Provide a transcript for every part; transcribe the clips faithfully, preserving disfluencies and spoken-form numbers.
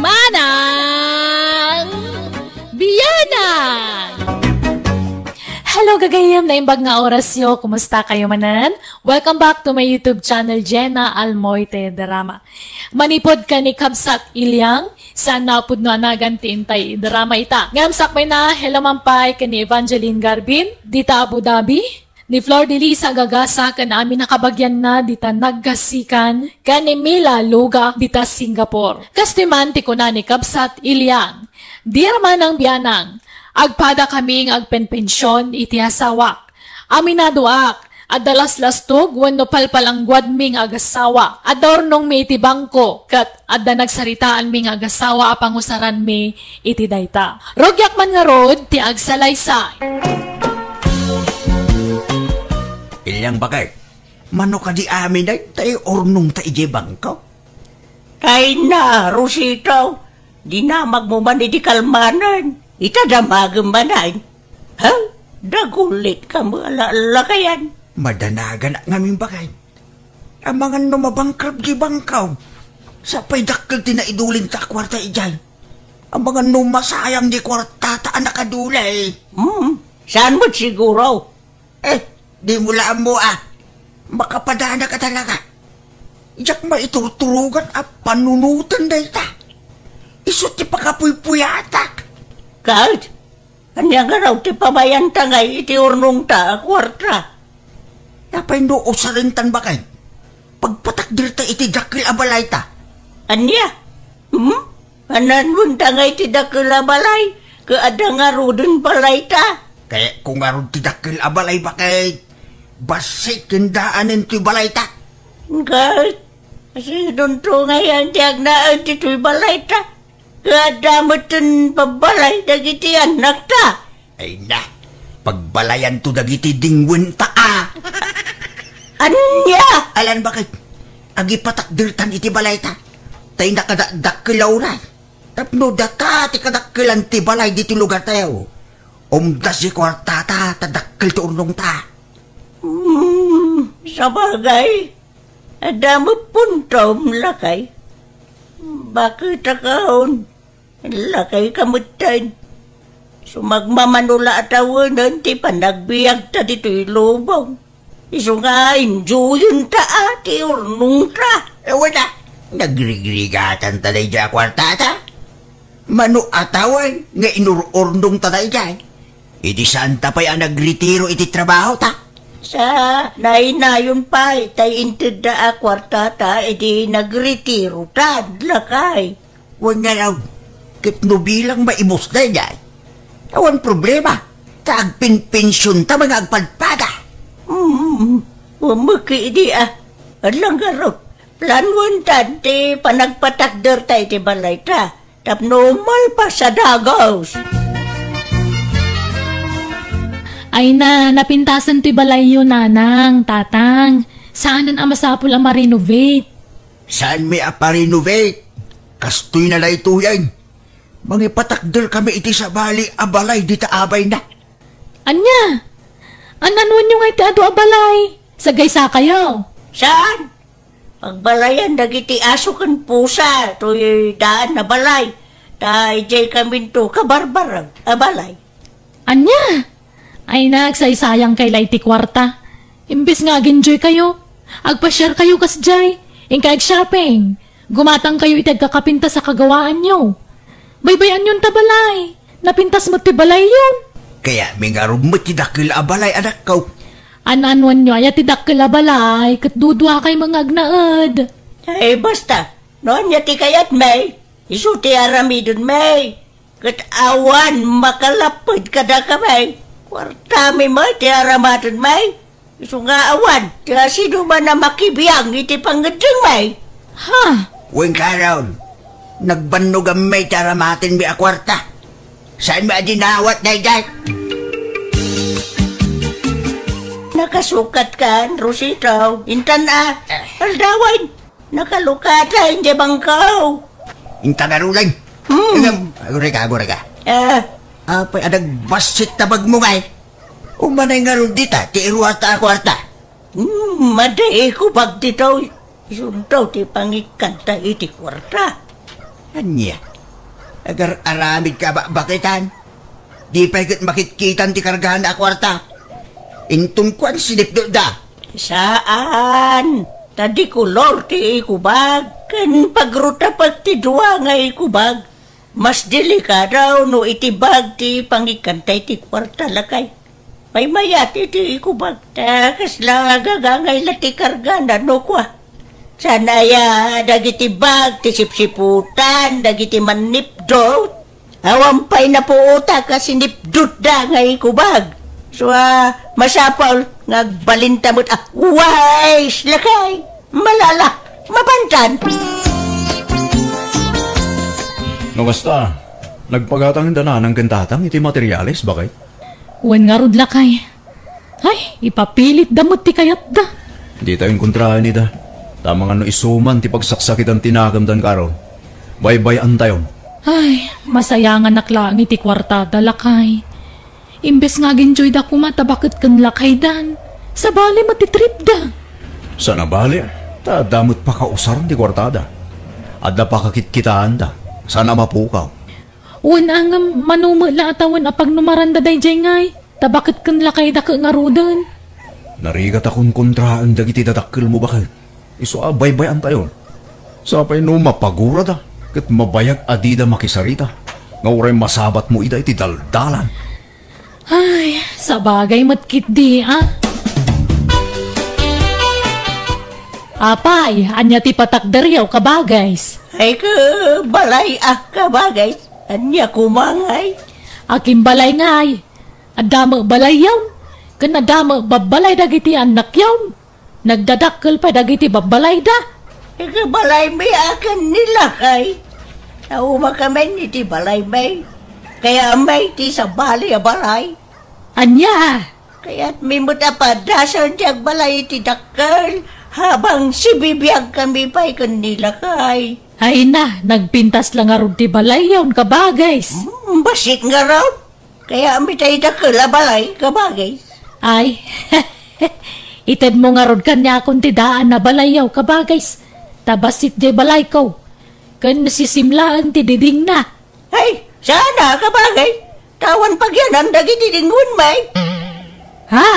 Manang Bianang! Hello, gagayem! Naimbag nga orasyo. Kumusta kayo manen? Welcome back to my YouTube channel, Jenna Almoite Drama. Manipod ken ni Kabsat Iliang, saan nga pudno a nagan ti intay drama ita. Ngem sakbay na, hello man pay ken ni Evangeline Garbin, dita Abu Dhabi, ni Flor de Lisa Gagasa ken amin a kabagianna dita Naggasikan, ken ni Mila Luga dita Singapore. Kastoy man ti kuna ni Kabsat Iliang, Dear Manang Bianang, agpada kami nga agpenpension iti asawak. Aminadoak, adda laslastog wenno palpalangguadmi nga agasawa. Adda urnongmi iti bangko, ket adda nagsaritaanmi nga agasawa a pangusaranmi iti dayta. Rugiak man ngarud ti agsalaysay. Iliang, bakit? Mano kadi amin ay tay urnongta idiay bangko? Tay na, Rosito, dinamagmo man idi kalmanen. Ita damagem manen. Ha? Dagulit ka mo, ala-, lakayan. Madanaganak ngamin, bakit? Amangan no mabankrupt di bangko. Sapay dakkel ti naidulinta a kuarta idiay. Amangan no masayang di kuartata a nakadulay. Hmm, saan met siguro? Eh, di mo la ammo a. Makapadana ka talaga. Diak maiturturugan a panunoten dayta. Isu ti pakapuypuyatak. Ket, ania ngarud ti pamayanta ngay iti urnongta a kuarta? Apay no usarentan, bakit? Pagpatakderta iti dakkel a balayta. Ania? Hmm? Ananwenta ngay ti dakkel a balay, ket adda ngaruden balayta? Kayatko ngarud ti dakkel a balay, bakit? Bassit ken daanen toy balayta. Ket, sidonto ngay ti agnaed ditoy balayta. Ket adda metten babbalay dagiti annakta. Ay na, pagbalayanto dagiti dingwenta a. Ania? Alan, bakit? Agipatakdertan iti balayta. Tay nakadakdakkel a uray. Tapno data ti kadakkelan ti balay ditoy lugartayo. Umdas ti kuartata, ta dakkel ti urnongta. Hmm, sabagay. Adda met puntom, lakay. Bakit a kaon? Lakay ka metten. Sumagmamano la a tawenen ti panagbiagta ditoy lubong. Isu nga enjoyenta a ti urnongta. Awan a, nagrigrigatanta daydiay a kuartata. Mano a tawen nga inur-urnongta daydiay. Idi saanta pay a nagretiro iti trabahota. Sa nainayon pay tay intedda a kuartata idi nagretirota, lakay. Wen nga raw, ket no bilang maibus daydiay, awan problema, ta agpenpensionta nga agpadpada. Hmm, wameki idi a. Adlang garot, planuentan ti panagpatakderta iti balayta, tapno malpas a dagus. Ay na, napintasen ti balayyo, nanang, tatang. Saanen a masapul a ma-renovate. Saanmi a pa-renovate? Kastoyna daytoyen. Mangipatakder kami iti sabali a balay dita abayna. Ania? An-anuenyo nga iti adu a balay? Sagaysa kayo? Saan? Pagbalayan dagiti aso ken pusa toy daan a balay. Ta idiay kaminto kabarbarag a balay. Ania? Ay, nagsaysayang kay la iti kuarta. Imbes nga ag-enjoy kayo, agpasiar kayo kasdiay, inka ag-shopping, gumatang kayo iti agkakapintas a kagawaanyo. Baybay-anyon ta balay. Napintas met ti balayyo. Kayatmi ngarud met ti dakkel a balay, anakko. An-anuanyo aya ti dakkel a balay, ket duduakay nga agnaed. Ay, basta, no ania ti kayatmi, isu ti aramidenmi. Ket awan makalapped kadakami. Kuartami met ti aramatenmi. Isu nga awan ti asidoman a makibiang iti pangngeddengmi. Ha? Wen, Carol, nagbannoganmi ti aramatenmi a kuarta. Saanmi a dinawat daydiay? Nakasukat kan, Rosito. Intan a. Eh. Aldawan. Nakalukatan ti bangko. Inta ngaruden. Hmm. Ngem, agurayka, agurayka. Ah. Apay a nagbassit ta bagmo ngay? Umanay ngarud dita ti iruata a kuarta. Hmm, madi ko bagditoy. Isunto ti pangikkanta iti kuarta. Ania? Agar-aramid ka bakbakitan. Di pay ket makitkitan ti kargana a kuarta. Inton kuan sinipdutda. Saan. Ta di kolor ti ikubag. Ken pagrutapek ti dua nga ikubag. Mas delikado no itibag ti pangikkanta iti kuarta, lakay. Maymayat iti ikubag. Ta kasla gagangay la ti kargana no kua. Saan aya dagiti bag ti sipsiputan dagiti mannipdut? Awan pay napuotak a sinipdutda nga ikubag. So, a, masapul nga agbalinta met a wais, lakay. Malala, mapantan. No kasta, nagpagatangenda nanang ken tatang iti materiales, bakay? Wen ngarud, lakay. Ay, ipapilitda met ti kayatda. Ditayon kontraen ida. Ta amangan no isu man ti pagsaksakitan ti nagemdan karon. Baybay-antayon. Ay, masayanganak laeng iti kuartada, lakay. Imbes nga agenjoyda koma ta baket ken lakaydan, sabali met ti tripda. Saan a bali, ta adda met pakausar ti kuartada. Adda pakakitkitaanda. Saan a mapukaw. Wen a ngem, mano met la a tawen a pagnumaranda daydiay ngay, ta baket ken lakayda ket ngaruden. Narigat a konkontraen dagiti dadakkelmo, baket. Isu a baybay-antayon. Sapay no mapagurada, ket mabayag a dida makisarita, nga uray masabatmo ida iti daldalan. Ay, sabagay met ketdi, a. Apay, ania ti patakderyo, kabagays? Ay, ka balay, a, kabagays. Ania koma ngay? Akin balay ngay. Adda met balayyon. Ken adda met babbalay dagiti annakyon. Nagdadakkel pay dagiti babbalayda. Iti balaymi a ken ni lakay. Naumakamin iti balaymi. Kayatmi ti sabali a balay. Ania? Kayatmi met a padasen ti agbalay iti dakkel habang sibibiagkami pay ken ni lakay. Ay na, nagpintas la ngarud ti balayyon, kabagays. Hmm, bassit ngarud. Kayatmi tay dakkel a balay, kabagays. Ay, itedmo ngarud kaniakon ti daan a balayyo, kabagays. Ta bassit diay balayko. Ken sisim laeng ti didingna. Ay, saan a, kabagays. Ta awan pagyanan dagiti dingwenmi. Ha?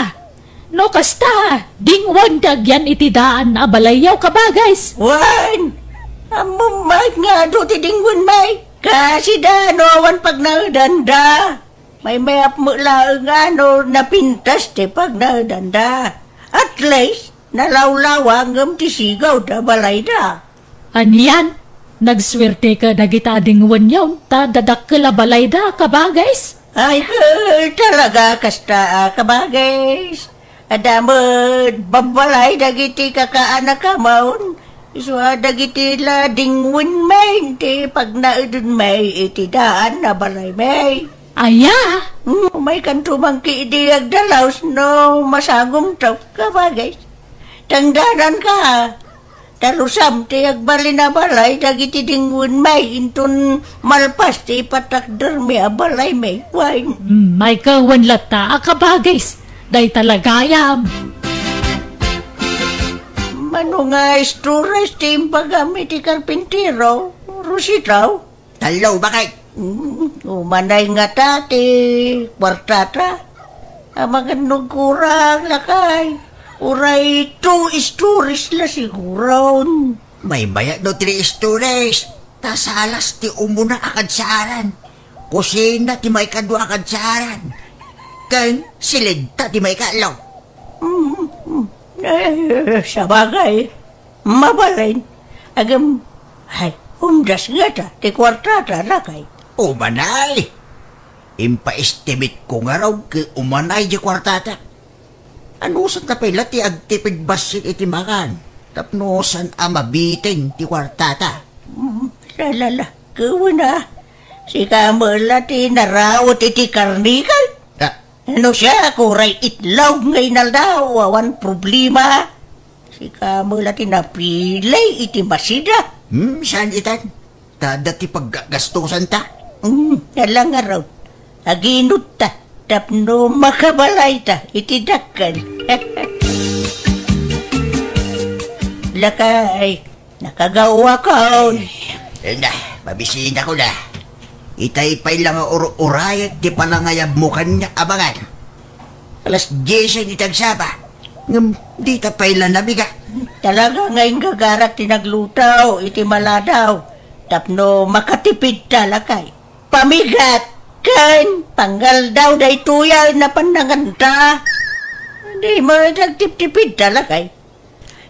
No kasta, dingwen ti agyan iti daan a balayyo, kabagays. Wen, ammom met nga adu ti dingwenmi. Kasida no awan pagnaedanda. Maymayat met laeng a no napintas ti pagnaedanda. At least, nalawlawa ngem ti sigawda balayda. Anian, nagsuerteka dagita a dingwenyon ta dadakkel a balayda, kabagays. Ay, ka-, talaga kasta a kabagays. Adda met babbalay dagiti kakaanakamon. Isu a dagiti la dingwenmi ti pagnaedenmi iti daan a balaymi. Aya? Hmm, umaykanto man ketdi agdalaus no masangomto, kabagays. Tangdananka, ta lusam ti agbalin a balay dagiti dingwenmi inton malpas ti ipatakdermi a balaymi. Wen. Hmm, maykawan latta a kabagays. Dayta la gayam. Mano nga storage ti imbagam iti karpintero, Rosita? Tallo, bakit? Mm, umanay ngata ti kuartata. Amangan no kurang, lakay. Uray two stories la siguron. Maymayat no three stories. Ta salas ti umuna a kadsaran. Kusina ti maikadua a kadsaran. Ken silidta ti maikatlo. Mm, mm. Eh, sabagay. Mabalin. Agem, ay, umdas ngata ti kuartata, lakay. Umanay. Impaestimate ko ngarud ket umanay ti kuartata. Anusanta pay la ti agtipid bassit iti makan? Tapno saan a mabitin ti kuartata. Mm, salala, kawen a. Sika met la ti narawet iti karnikal. Ah, No siak, uray itlog nga inaldaw, awan problema. Sika met la ti napili iti masida. Hmm, saan itan? Ta adda ti paggasgastusanta. Hmm, ala ngarud. Aginutta, tapno makabalayta iti dakkel. Lakay, nakagawakon. Eh, na, mabisinak na. Itay pay la nga ur-urayek ti panangayabmo kaniak a bangan. Alas dies iti agsapa, ngem dita pay la nabigat. Talaga nga inggagarak ti nagluto iti maladaw tapno makatipidta, lakay. Pamigat ken pangaldaw daytoy a napannanganta. Dimo nagtiptipidta, lakay.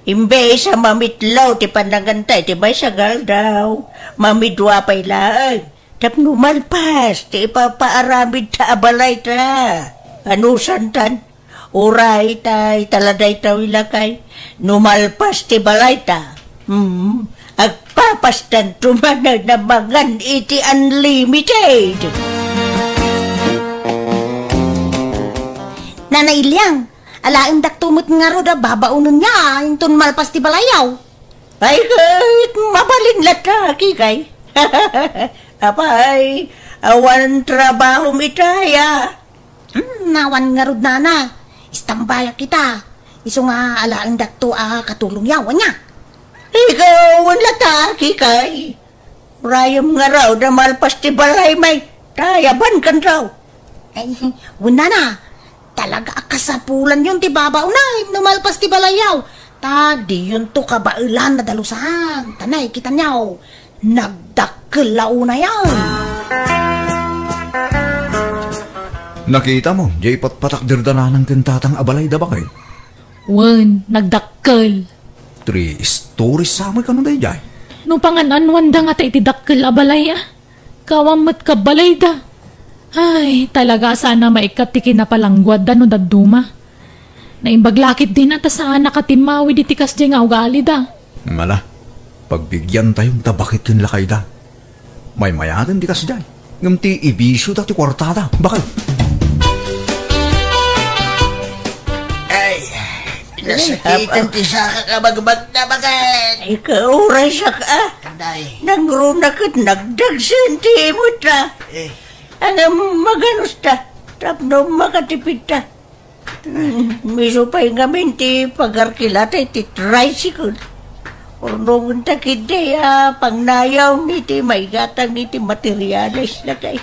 Imbes a mamitlo ti pannanganta iti maysa nga aldaw, mamidua pay laeng. Tapno malpas ti ipapaaramidta a balayta. Anusantan, uray ta ita la daytoy, lakay. No malpas ti balayta, hmm, agpapastanto manen a mangan iti unlimited. Nana Iliang, alaendakto met ngarud a babaonenyo inton malpas ti balayyo. Ay, ket mabalin latta, Kikay. Apay, awan trabahom itay a. Hmm, awan ngarud, nana. Istambayak ita. Isu nga alaendakto a katulongyo, ania? Ikaw, wen latta, Kikay. Urayem ngarud a malpas ti balaymi, ta ayabankanto. Ay, wen, nana. Talaga a kasapulanyon ti babaonen no malpas ti balayyo. Ta diyonto kabaelan a dalusan. Ta nay, kitanyo, nagdakkel la unayen. Nakitamo, diay patpatakderda nanang ken tatang a balayda, bakay? Wen, nagdakkel. Three stories sa met kano daydiay? No pangan-anuanda ngata iti dakkel a balay, a? Kawan met kabalayda. Ay, talaga a saan a maikkat ti kinapalangguadda no dadduma. Naimbag la ketdin a ta saan a katimmawid iti kasdiay nga ugalida. Ala, pagbigiantayon ta bakit ken lakayda. Maymayaten ti kasdiay. Ngem ti ibisioda ti kuartada, bakit? Ay, nasakiten ti sakak a bagbagna, bakit? Ay, kauray saka. Day. Nangruna ket nagdagsen ti imutta. Eh. Ngem maganusta, tapno makatipidta. Mm, isu pay ngamin ti pagarkilata iti tricycle. Urnongenta ketdi a pangnayon iti maigatang iti materiales, lakay.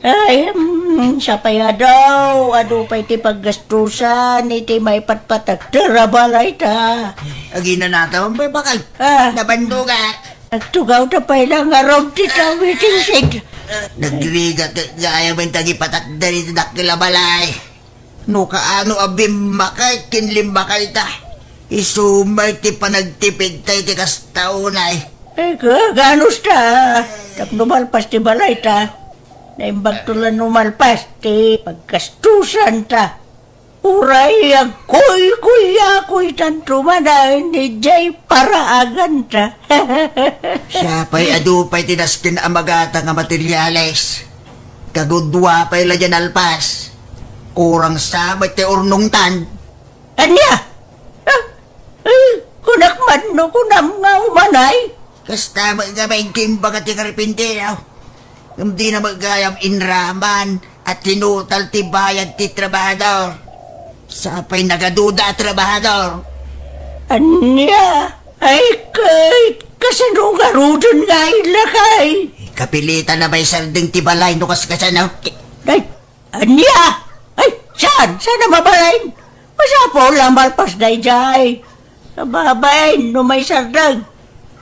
Ay, mm, sapay adu, adu pay ti paggastusan iti maipatpatakder a balayta. Aginanatam pay, bakal. Ah. Nabandogak. Nagtugawda pay la ngarud ti tawiting sed. Nagrigat gayam iti agipatakder iti dakkel a balay. No kaano a bimmakay ken limmakayta, isu met ti panagtipidta iti kasta unay. Ay, kaganusta, tapno malpas ti balayta, naimbagto la no malpas ti paggastusanta. Uray agkuykuyakoytanto manen idiay paraaganta. Siya pay adu pay ti nasken a magatang a materiales. Kagudua pay la diay nalpas. Kurang sa met ti urnongtan. Ania? Ah, eh, kunak man no kunam nga umanay? Kasta met nga maingga imbaga ti karpintero. Ngem dina met gayam inraman a tinutal ti bayad ti trabahador. Sapay nagaduda a trabahador. Ania? Ay, ket kasano ngaruden nga ay lakay? Kapilitan a maisardeng ti balay no kaskasano. Ay, ania? Ay, saan? Saan a mabalin? Masapul a malpas daydiay. Kababain no maisardeng.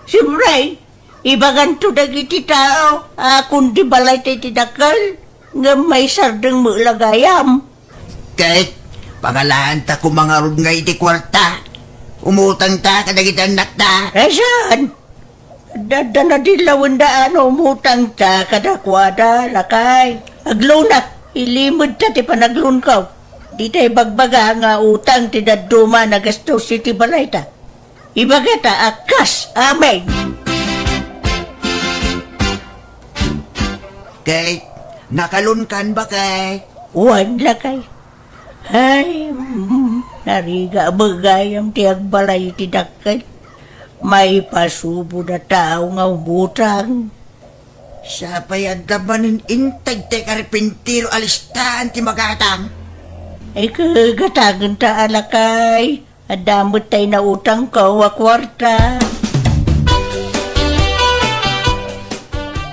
Siyempre, ibaganto dagiti tao a kundi balayta iti dakkel, ngem maisardeng met la gayam. Ket, pangalaanta koma ngarud nga iti kuarta. Umutangta kadagiti annakta. Ay, saan? Adda, adda nadillawenda a no umutangta kadakuada, lakay. Agloanak, ilimedta ti panagloanko. Dita ibagbaga nga utang ti dadduma a nagastos iti balayta. Ibagata a kas amin. Ket, nakaloankan, bakay? Wen, lakay. Ay, mm, narigat met gayam ti agbalay iti dakkel. Maipasubod a tao nga umutang. Sapay adda manen integ ti karpintero a listaan ti magatang. Ay, kagatangenta a lakay. Adda met tay nautangko a kuarta.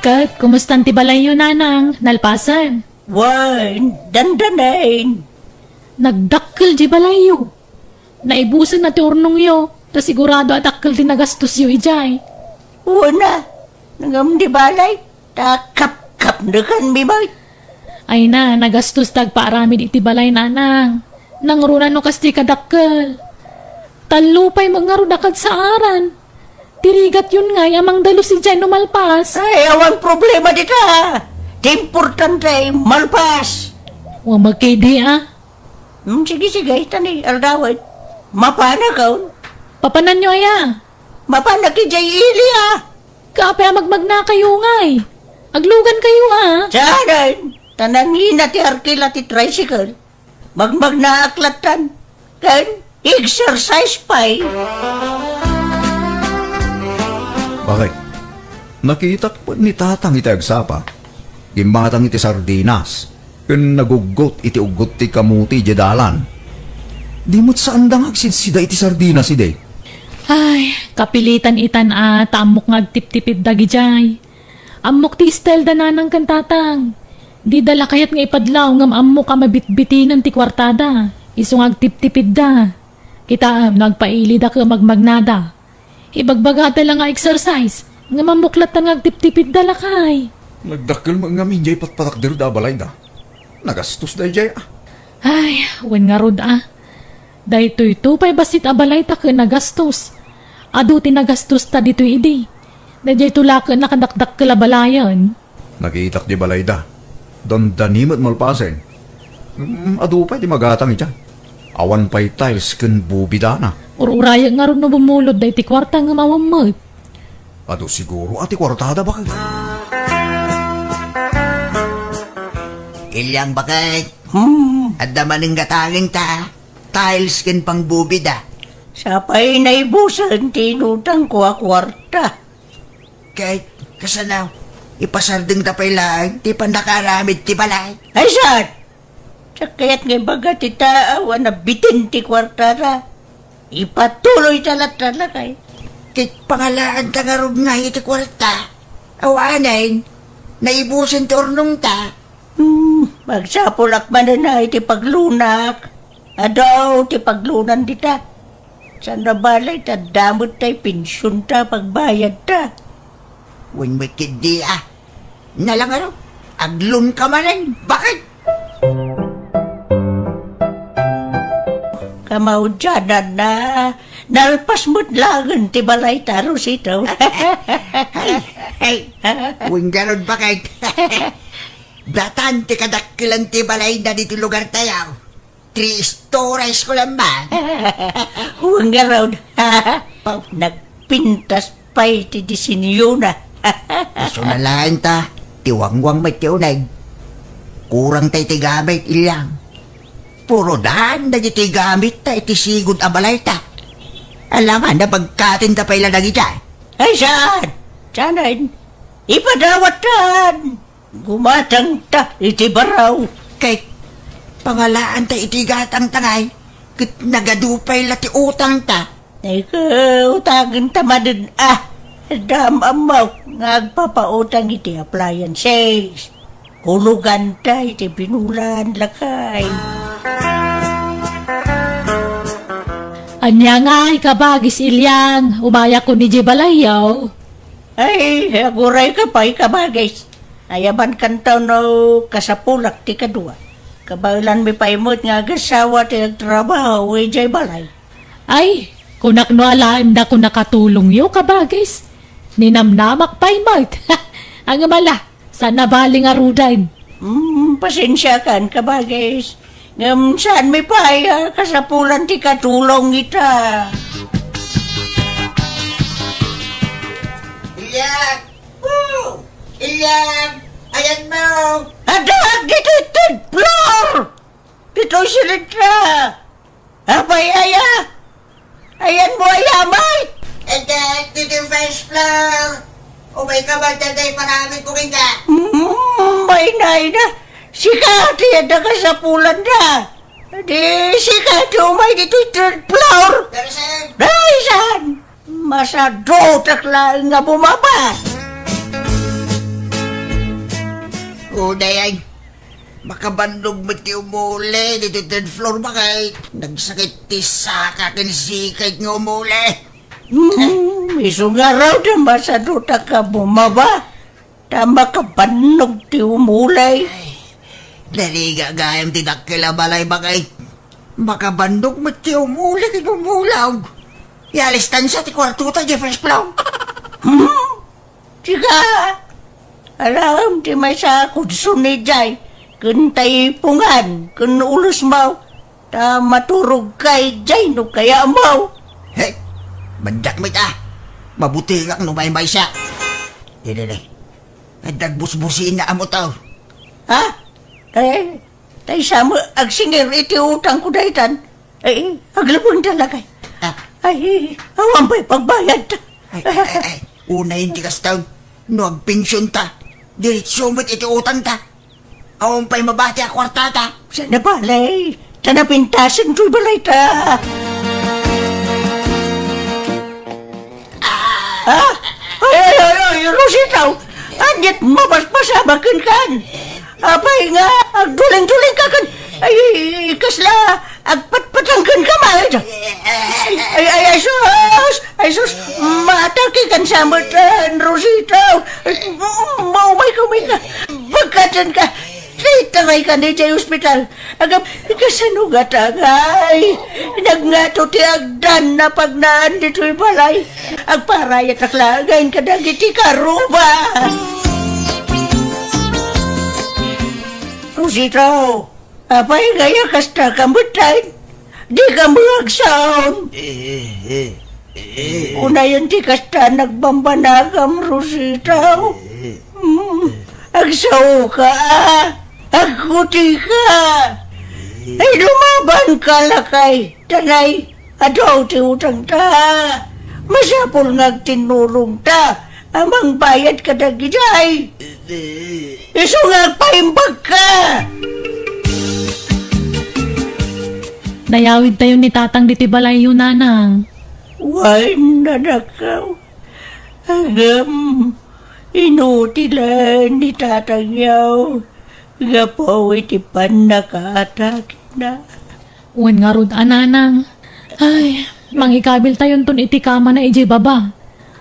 Ket kumustan ti balayyo, nanang? Nalpasen? Wen, dandanaen. Nagdakkel di balayyo. Naibusen na ti urnongyo, ta sigurado a dakkel ti nagastosyo idiay. Wen a, ngem di balay, ta kapkapnekanmi met. Ay na, nagastos ta agpaaramid iti balay, nanang. Nangruna no kas ti kadakkel. Tallo pay met ngarud a kadsaaran. Ti rigatyon ngay a mangdalus idiay no malpas. Ay, awan problema dita. Ti importante, malpas. Wa makidi, ah. Hmm, sige, sige, ta ni aldawen. Mapanakon? Papananyo aya? Mapanak idiay ili, ah. Kape a magmagnakayo ngay. Aglugan kayo, ah. Saan? Ta nangina ti arkila ti tricycle. Magmagnaak lattan. Ken exercise pay. Bakit? Nakitak ni Tatang iti agsapa. Gimmatang iti sardinas. Ken naguggot iti uggot ti kamuti idiay dalan. Di met saanda nga agsidsida iti sardinas idi. Ay, kapilitan itan a ta ammok nga agtiptipid dagidiay. Ammok ti style da nanang ken tatang. Dida la kayat nga ipadlaw ngem ammok a mabitbitinen ti kuartada. Isu nga agtiptipidda. Kitaem no agpailida ken magmagnada. Ibagbagada la nga exercise, ngem ammok latta nga agtiptipidda lakay. Nagdakkel met ngamin jay patpatakder da a balayda. Nagastos dayjay, ah. Ay, wen ngarud, ah. Daytoyto pay bassit a balayta ken nagastos. Adu ti nagastosta ditoy idi. Dayjayto la ken nakadakdakkel a balayen. Nakitak di balayda. Dandani met malpasen. Mm, adu pay ti magatang idiay. Awan pay tiles ken bubidana. Ur-urayek ngarud no bumulod daytoy kuarta ngem awan met. Adu siguro a ti kuartada, bakit? Ilyang, bakit? Hmm. Adda manen gatangenta. Tiles ken pangbubida. Sapay naibusen ti inutangko a kuarta. Ket kasano, ipasardengta pay laeng ti pannakaaramid ti balay? Ay, saan? Sakayat nga ibaga ti taaw a nabitin ti kuartada. Ipatuloyta latta lakay. Ket pangalaanta ngarud ngay iti kuarta. Awanen, naibusen ti urnongta. Hmm, magsapulak manen a iti paglunak. Adu ti paglunan dita. Saan a balay ta adda met tay pensionta, pagbayadta. Wen met ketdi, ah. Nalangaro, aglunka manen. Bakit? Kamaudiananna, nalpas met laengen ti balayta, Rosito. Ay, ay. Wen ngarud, bakit? Datan ti kadakkelan ti balayda ditoy lugartayo. Three stories ko lang ba? Wen ngarud. Nagpintas pay ti disenyona. Isu na laeng ta, ti wangwang met ti uneg. Kurang tay ti gamit, Ilyang. Puro daan dagiti gamit ta iti sigud a balayta. Alangan, napagkatinta pay la dagita. Ay, saan? Saanen? Ipadawattan! Gumatangta iti baraw. Kay, pangalaanta iti gatangta ngay, ket nagadu pay la ti utangta. Ay, utangenta manen, ah, dam ammo nga agpapautang iti appliances. Huloganta iti binulan, lakay. Ania ngay, kabagis Ilyang, umayakon idiay balayyo? Ay, agurayka pay, kabagis. Ayabankanto no kasapulak ti kadua. Kabaelanmi pay met nga agasawa ti agtrabaho idiay balay. Ay, kunak no alaendakon a katulongyo, kabagis. Ninamnamak pay met. Ngem ala, saan a bali ngaruden. Hmm, pasensiakan, kabagis. Ngem saanmi pay a kasapulan ti katulong ita. Ilyang! Woo! Ilyang! Ayanmo! Addaak ditoy third floor! Ditoy silitra! Apay aya? Ayanmo aya met? Ket ditoy first floor. Umayka man dayta iparamidko kenka. Mm, maynayna. Sika ti adda kasapulanda. Di sika ti umay ditoy third floor. Pero saan? Ay, saan? Masadutak laeng nga bumaba. O, dayay. Makabannog met ti umuli ditoy third floor, bakay. Nagsakit ti saka ken sikay nga umuli. Hmm, isu ngarud a masadutak a bumaba, ta makabannog ti umuli. Ay, narigat gayam ti dakkel a balay, bakay. Makabannog met ti umuli ken umulaw. Ialistan sa ti kuartota, Jefferson Flow. Hmm? Sika, alam ti maysa a kudson idiay, ken taipungan, ken ulusmaw, ta maturogka idiay no kayatmo. Hey, badiak met a. Mabutengak no maymaysa. Dili, dili. Adda agbusbusina a motor. Ha? Eh, tay sa met agsingir iti utangko daytan. Eh, aglabeng talaga. Ah. Ay, awan pay pagbayad. Ay, ay, ay, ay. Unayen ti kasta. No agpensionta, diretso met iti utangta. Awan pay mabati a kuartata. Saan a balay? Ta napintasen toy balayta. Ah! Ay, ay, ay, ay, Rosita! Ania't mapaspasamak kenka? Apay nga, agtuling-tulingka ken, ay, kasla, agpatpatang kenka met? Ay, ay, ay, sus! Ay, sus! Maatake kan sa met, ah, Rosita! Ay, maumay ka, umay ka! Pagkaten ka! Dayta may ka daydiay ospital. Agam, kasano nga tagay? Nagngato ti agdan a pagnaan ditoy balay. Agparayatak laengen kadagiti karuba. Rosita, apay nga aya kasta ka met, ay? Dika met agsaon. Eh, eh, eh. Unayen ti kasta nagbambanagam, Rosita. Eh, eh. Hmm, agsaoka, agkutika. Eh. Ay, lumabanka, lakay. Tanay, adu ti utangta. Masapul nga agtinnulongta a mangbayad kadagiti ay. Isu nga agpaimbagka! Nayawidtayo ni Tatang ditoy balayyo, Nanang. Wen, anakko. Ngem, inutilen ni Tatangyo gapu iti pannakaatakena. Wen ngarud a, Nanang. Ay, mangikabiltayonton iti kamana idiay baba.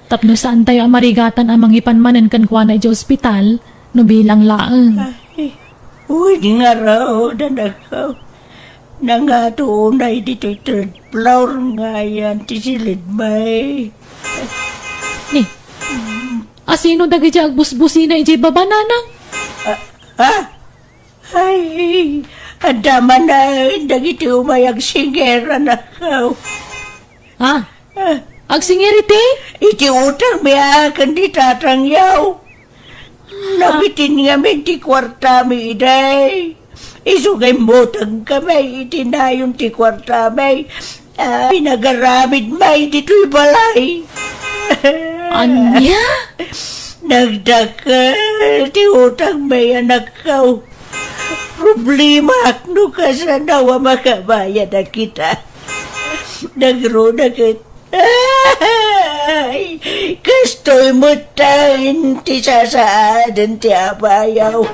Tapno saantayo a marigatan a mangipan manen kenkuana idiay ospital no bilang laeng. Ay, wen ngarud, anakko. Nangato unay ditoy third floor nga ayan ti silidmi. Ni, asino dagiti agbusbusina idiay baba, Nanang? Ah, ah? Ay, adda manen dagiti umay agsingir, anakko. Ah, agsingir iti? Iti utangmi a ken ni Tatangyo. Nabitin ngamin ti kuartami idi. Isu nga immutangkami iti nayon ti kuartami. Ay, nagaramidmi ditoy balay. Ania? Nagdakkel ti utangmi, anakko. Problemaak no kasano a makabayad a kita. Nagruna ket, ay, kastoy metten ti sasaaden ti abayo.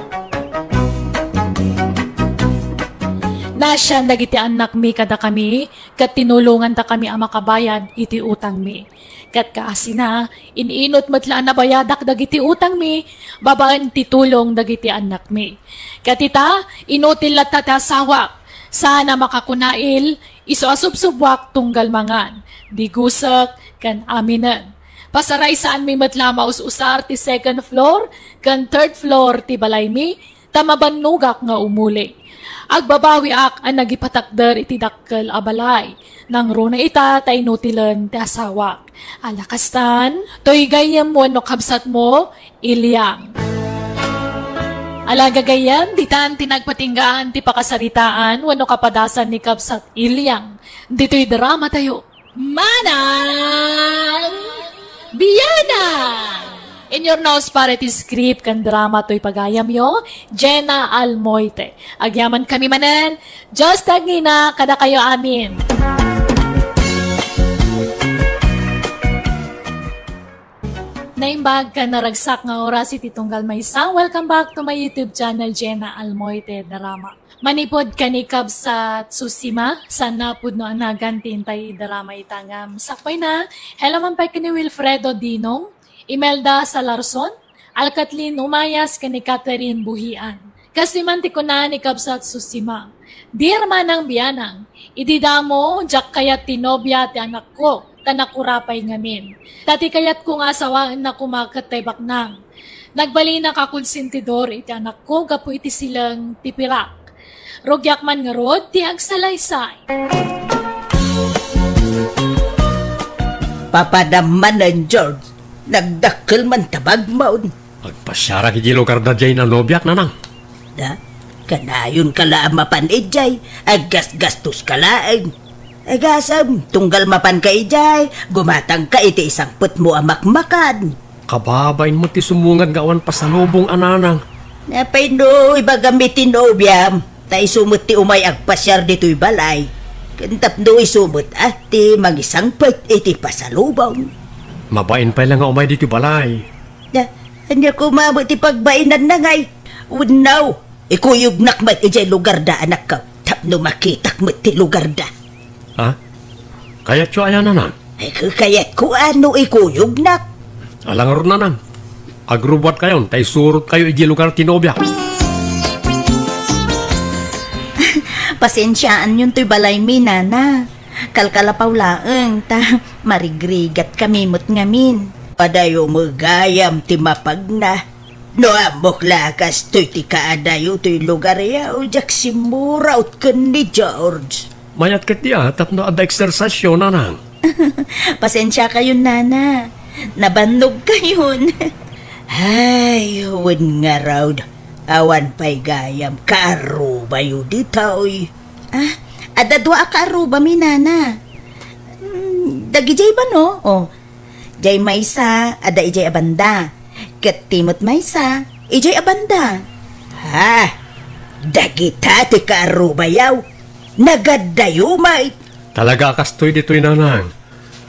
Naasian dagiti annakmi kadakami, ket tinulongantakami a makabayad iti utangmi. Ket kaasina, in-inut met la a nabayadak dagiti utangmi babaen ti tulong dagiti annakmi. Ket ita, inutil latta ti asawak, saan a makakunail, isu a subsubuak tunggal mangan, digusek, ken aminen. Pasaraysaanmi met la a maus-usar ti second floor ken third floor ti balaymi, ta mabannogak nga umuli. Agbabawiak a nagipatakder iti dakkel a balay. Nangruna ita ta inutilen ti asawak. Ala kastan, toy gayyem wenno kabsatmo, Iliang. Ala gagayyem, ditan ti nagpatinggaan ti pakasaritaan wenno kapadasan ni Kabsat Iliang. Ditoy drama tayo. Manang Biana! In your nose para iti script ken drama toy pagayamyo, Jenna Almoite. Agyamankami manen, Dios ti agngina kadakayo amin. Naimbag ken naragsak nga oras iti tunggal maysa. Welcome back to my YouTube channel, Jenna Almoite Drama. Manipud ken ni Kabsat Susima, saan a pudno a nagan ti intay drama ita ngem sakbayna. Hello man pay ken ni Wilfredo Dinong, Imelda Salarson, Alkatlin Umayas ken ni Catherine Buhian. Kastoy man ti kuna ni Kabsat Susima, "Dear Manang Bianang, idi damo, diak kayat ti nobia ti anakko, ta nakurapay ngamin. Ta ti kayatko nga asawaenna koma ket tay baknang. Nagbalinak a konsentidor iti anakko gapu iti sileng ti pirak. Rugiak man ngarud ti agsalaysay." Papadam manen, George. Nagdakkel man ta bagmon. Agpasiarak iti lugar da Jane a nobiak, nanang. Da, kanayon ka la a mapan idiay, aggasgastos ka laeng. Agasem, tunggal mapan ka idiay, gumatang ka iti isangpetmo a makmakan. Kababain mo ti sumungad nga awan pasalubong a nanang. Napay no ibagam iti nobiam, ta isu met ti umay agpasiar ditoy balay. Ken tapno isu met a ti mangisangpet iti pasalubong. Mabain pay la nga umay ditoy balay. Na, ania koma met ti pagbainanna ngay? Wenno, ikuyognak met idiay lugar da, anakko, tapno makitak met ti lugar da. Ha? Kayatyo aya, nanang? Ay, kayatko a no ikuyognak. Ala ngarud, nanang. Agrubbuatkayon, ta isurotkayo idiay lugar ti nobiak. Pasensiaanyon toy balaymi, nana. Kalkalapaw laeng, ta marigrigatkami met ngamin. Padayo met gayam ti mapagna. No ammok la a kastoy ti kaadayo toy lugaryo, diak simmurot ken ni George. Mayat ketdi a tapno adda eksersisyo, nanang. Pasensiakayon, nana. Nabannogkayon. Ay, wen ngarud, awan pay gayam kaarrubayo ditoy. Ah, adda dua a kaarrubami, nana. Mm, dagidiay ba, no? Oh, diay maysa, adda idiay a banda. Ket ti met maysa, idiay a banda. Ha? Dagita ti kaarrubayo? Nagaddayo met? Talaga a kastoy ditoy, nanang.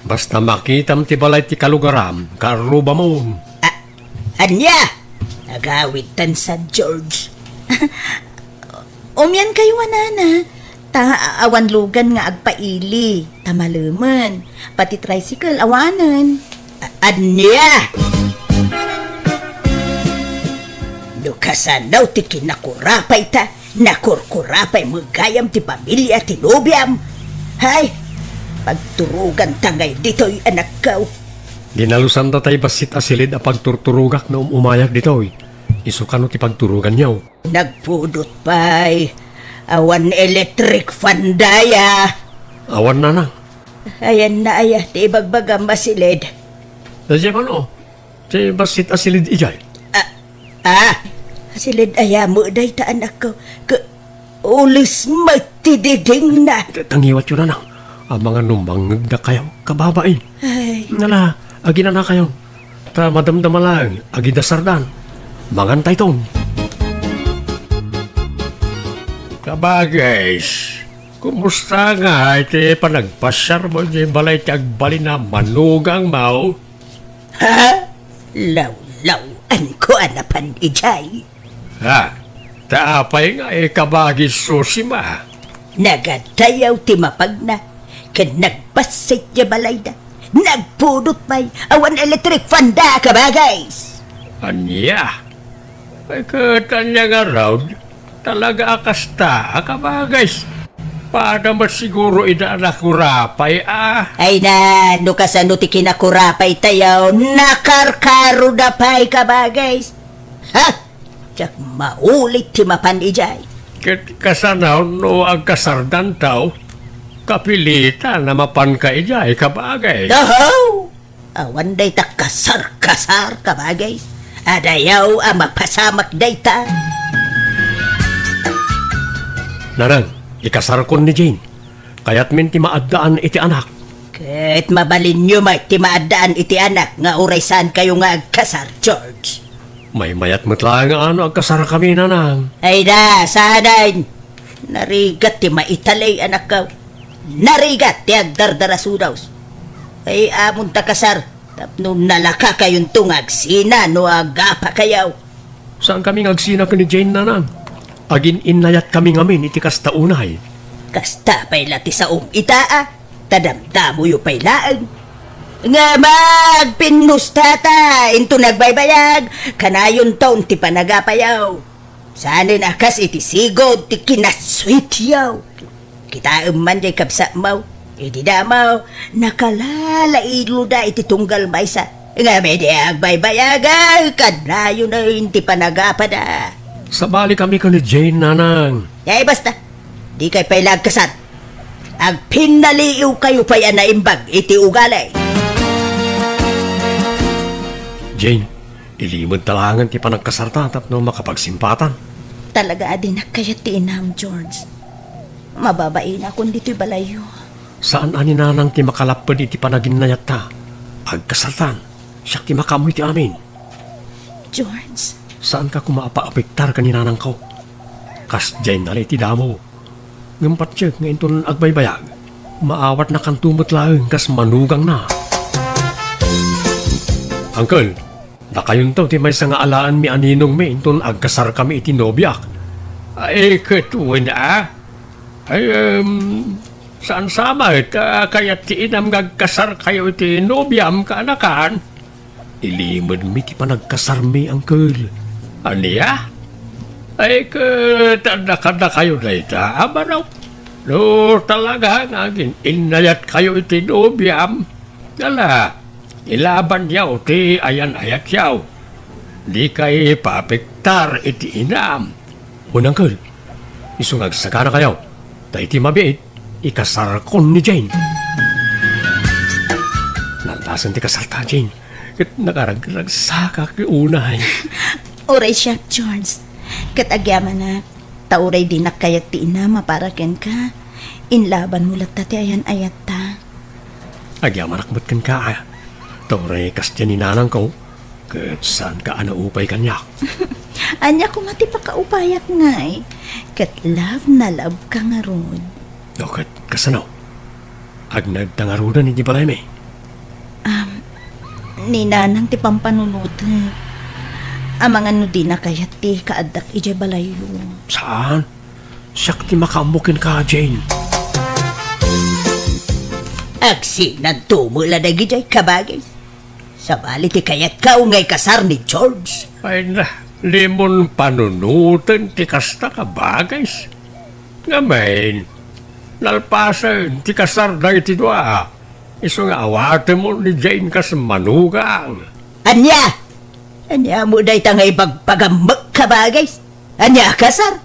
Basta makitam ti balay ti kalugaram, kaarrubamon. A-, ania? Nagawidtan sa George. Umiankayo a, nana, ta awan lugan nga agpaili, ta malemen. Pati tricycle, awanen. A-, ania? No kasano ti kinakurapay ta, nakurkurapay met gayam ti pamilia ti nobiam. Hay, pagturoganta ngay ditoy, anakko. Dinalosanta tay bassit a silid a pagturturogak no um-umayak ditoy. Isu kano ti pagturoganyo? Nagpudot pay. Awan electric fan daya. Awan, nanang. Ayanna aya ti ibagbagam a silid? Daydiay kano, ti bassit a silid idiay. Ah, ah, silid aya met dayta, anakko. Ke-, ules met ti didingna. Ta-, tangiwatyo, nanang. Amangan no mangngegdakayo, kababain. Ay. Nala, aginanakayon. Ta madamdama laeng, agidasardan. Mangantayton. Kabagis, kumusta ngay ti panagpasiarmo idiay balay ti agbalin a manugangmo? Ha? Lawlaw-anko a napan idiay. Ha? Ta apay ngay, kabagis Susima? Nagaddayo ti mapagna, ken nagbassit ti balayda. Nagpudot pay, awan electric fan da, kabagis. Ania? Ay, ket ania ngarud? Talaga a kasta, kabagis. Pada met siguro ida a nakurapay, a. Ay na, no kasano ti kinakurapaytayo, nakarkaroda pay, kabagis. Ha? Diak maulit ti mapan idiay. Ket kasano no agkasardanto? Kapilitan a mapanka idiay, kabagis. Oho! Awan dayta kasar-kasar, kabagis. Adayo a mapasamak dayta. Nanang, ikasarkon ni Jane. Kayatmin ti maaddaan iti anak. Ket mabalinyo met ti maaddaan iti anak nga uray saankayo nga agkasar, George. Maymayat met laeng nga ano agkasarkami, nanang. Ay da, saanen. Narigat ti maitalay, anakko. Narigat ti agdardarasudos. Ay, amonta kasar. Tapno nalakakayonto nga agsina no agapakayo. Saan kami nga agsina ken ni Jane, nanang? Agin-innayatkami ngamin iti kasta unay. Kasta pay la ti saom ita, a? Ta damdamoyo pay laeng. Nga magpinnustata inton agbaybayag, kanayonton ti panagapayo. Saanen a kas iti sigud ti kinasweetyo. Kitaem man jay kabsatmo, idi damo, nakalalailo da iti tunggal maysa. Ngem idi agbaybayaga, kanayonen ti panagapada. Sabali kami ken ni Jane, nanang. Ay, basta. Dikay pay la agkasar. Agpinnaliiwkayo pay a naimbag iti ugali. Jane, ilimedta laengen ti panagkasarta tapno makapagsimpatan. Talaga a dinak kayat ti inam, George. Mababainakon ditoy balayyo. Saan a ni nanang ti makalapped iti panaginnayatta. Agkasartan, siak ti makaammo iti amin. George. Saanka koma a paapektar ken ni nanangko. Kasdiay nala iti damo. Ngem patiek nga inton agbaybayag, maawatnakanto met laeng kas manugangna. Uncle, dakayonto ti maysa nga alaenmi a ninongmi inton agkasarkami iti nobiak. Ay, ket wen a? Ay, em, saan sa met a kayat ti inam nga agkasarkayo iti nobiam, kaanakan? Ilimedmi ti panagkasarmi, uncle. Ania? Ay, ket adda kadakayo dayta a baro? No talaga nga agin-innayatkayo iti nobiam, ala, ilabanyo ti ayan-ayatyo. Dikay paapektar iti inam. Wen, uncle, isu nga agsaganakayo, ta iti mabiit, ikasarkon ni Jane. Nalpasen ti kasarta, Jane, ket nakaragragsakak unay. Uray siak, George. Ket agyamanak, ta uray dinak kayat ti inam a para kenka, inlabanmo latta ti ayan-ayatta. Agyamanak met kenka, a. Ta uray kasdiay ni nanangko, ket saanka a naupay kaniak. Ania koma ti pakaupayak ngay? Ket love na love ka ngarud. O ket kasano? Agnaedta ngaruden iti balaymi? Am, ni nanang ti pampanunotek. Amangan no dina kayat ti kaaddak idiay balayyo. Saan? Siak ti makaammo kenka, Jane. Agsinanto met la dagidiay, kabagis. Sabali ti kayatko nga ikasar ni George. Ay na, limon panunoten ti kasta, kabagis. Ngamin, nalpasen ti kasar dagiti dua. Isu nga awatemon ni Jane kas manugang. Ania? Ania met dayta nga ibagbagammek, kabagis? Ania a kasar?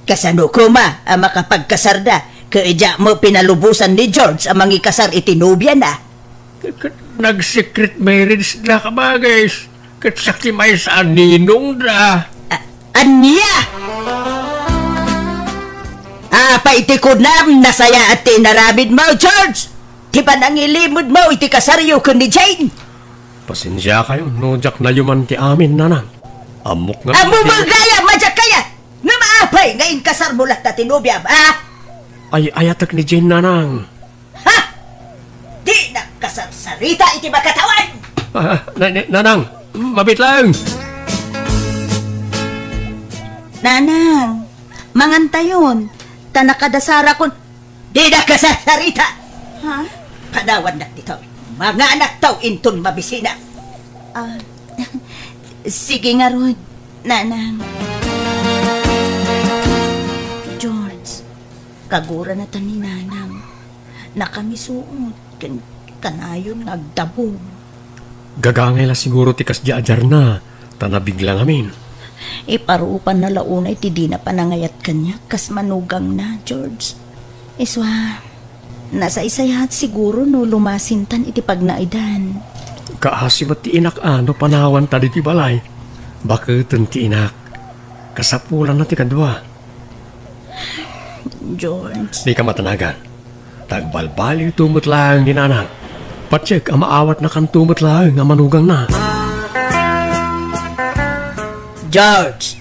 Kasano koma a makapagkasarda ket diak met pinalubosan ni George a mangikasar iti nobiana? Ket nag-secret marriage da, kabagis. Ket siak ti maysa a ninongda. A-, ania? Apay ti kunam, nasayaat ti inaramidmo, George? Ti panangilimedmo iti kasaryo ken ni Jane? Pasensiakayo no diak nayuman ti amin, nanang. Ammok nga... Ammom gayam a diak kayat! Ngem apay nga inkasarmo latta ti nobiam, a? Ay-ayatek ni Jane, nanang. Ha? Dinak kasarsarita iti makatawan! Ah, na-, na-, nanang, mabiit laeng. Nanang, mangantayon, ta nakadasarakon. Dinak kasarsarita! Ha? Panawannak ditoy. Manganakto inton mabisinak. Ah, sige ngarud, nanang. George, kagurana ta ni nanang. Nakamisuot ken kanayon nga agdabog. Gagangay la siguro ti kasdiay a diarna, ta nabigla ngamin. Iparupanna la unay ti dina panangayat kaniak kas manugangna, George. Isua, nasaysayaat siguro no lumasintan iti pagnaedan. Kaasi met ti inak a no panawanta ditoy balay. Baketen ti inak. Kasapulanna ti kadua. George. Dika matanagan. Ta agbalbaliwto met laeng ni nanang. Patiek a maawatnakanto met laeng a manugangna. George,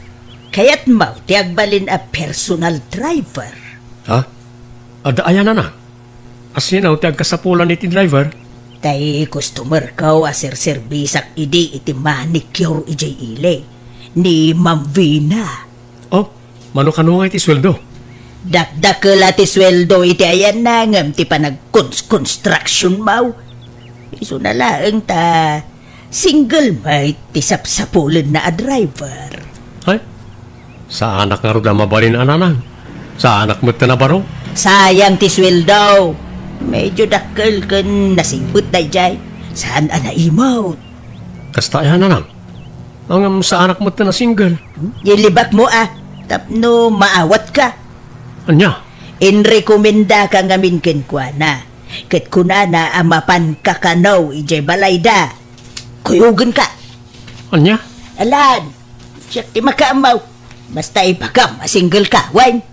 kayatmo ti agbalin a personal driver? Ha? Adda aya, nanang? Asino ti agkasapulan iti driver? Tay customerko a serserbisak idi iti manicure idiay ili, ni Ma'am Vina. Oh, mano kano nga iti sueldo? Dakdakel a ti sueldo iti ayanna ngem ti panagkons-construction maw. Isuna laeng ta single met ti sapsapulenna a driver. Ay, saanak ngarud a mabalin a nanang. Saanak met a baro. Sayang ti sueldo. Medyo dakkel ken nasipet daydiay. Saan a naimot. Kasta aya nanang. Ngem saanak met a single. Ilibakmo a, tapno maawatka. Ania? Inrekomendaka ngamin kenkuana. Ket kunana a mapanka kano idiay balayda. Kuyogenka. Ania? Alan, siak ti makaammo. Basta ibagam a single ka, wen?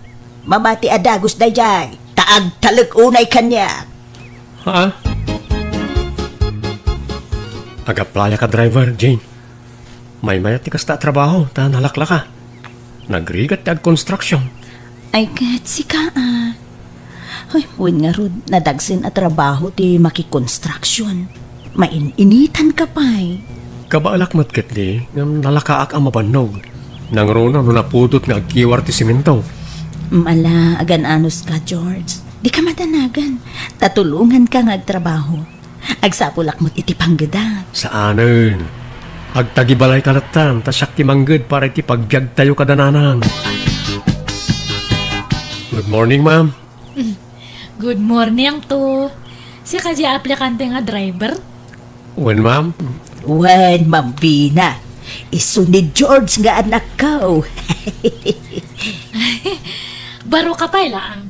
Mamati a dagus daydiay, ta agtalek unay kaniak. Ha? Ag-applyak a driver, Jane. Maymayat ti kasta a trabaho, ta nalaklaka. Nagrigat ti agkonstruksyon. Ay, ket sika, a. Ay, wen ngarud, nadagsen a trabaho ti makikonstruksyon. Main-initan ka pay. Kabaelak met ketdi, ngem nalakaak a mabannog. Nangruna no napudot nga agkiwar ti semento. Mala, agan-anos ka, George. Di ka madanagan. Tatulongan ka nga agtrabaho. Agsapulak met iti panggedak. Saanen. Agtagibalay ka lattan, ta siak ti mangged para iti pagbiagtayo kada nanang. Good morning, ma'am. Good morning to. Sika di aplikante nga driver? Wen, ma'am. Wen, Ma'am Vina. Isu ni George nga anakko. Baro ka pay laang.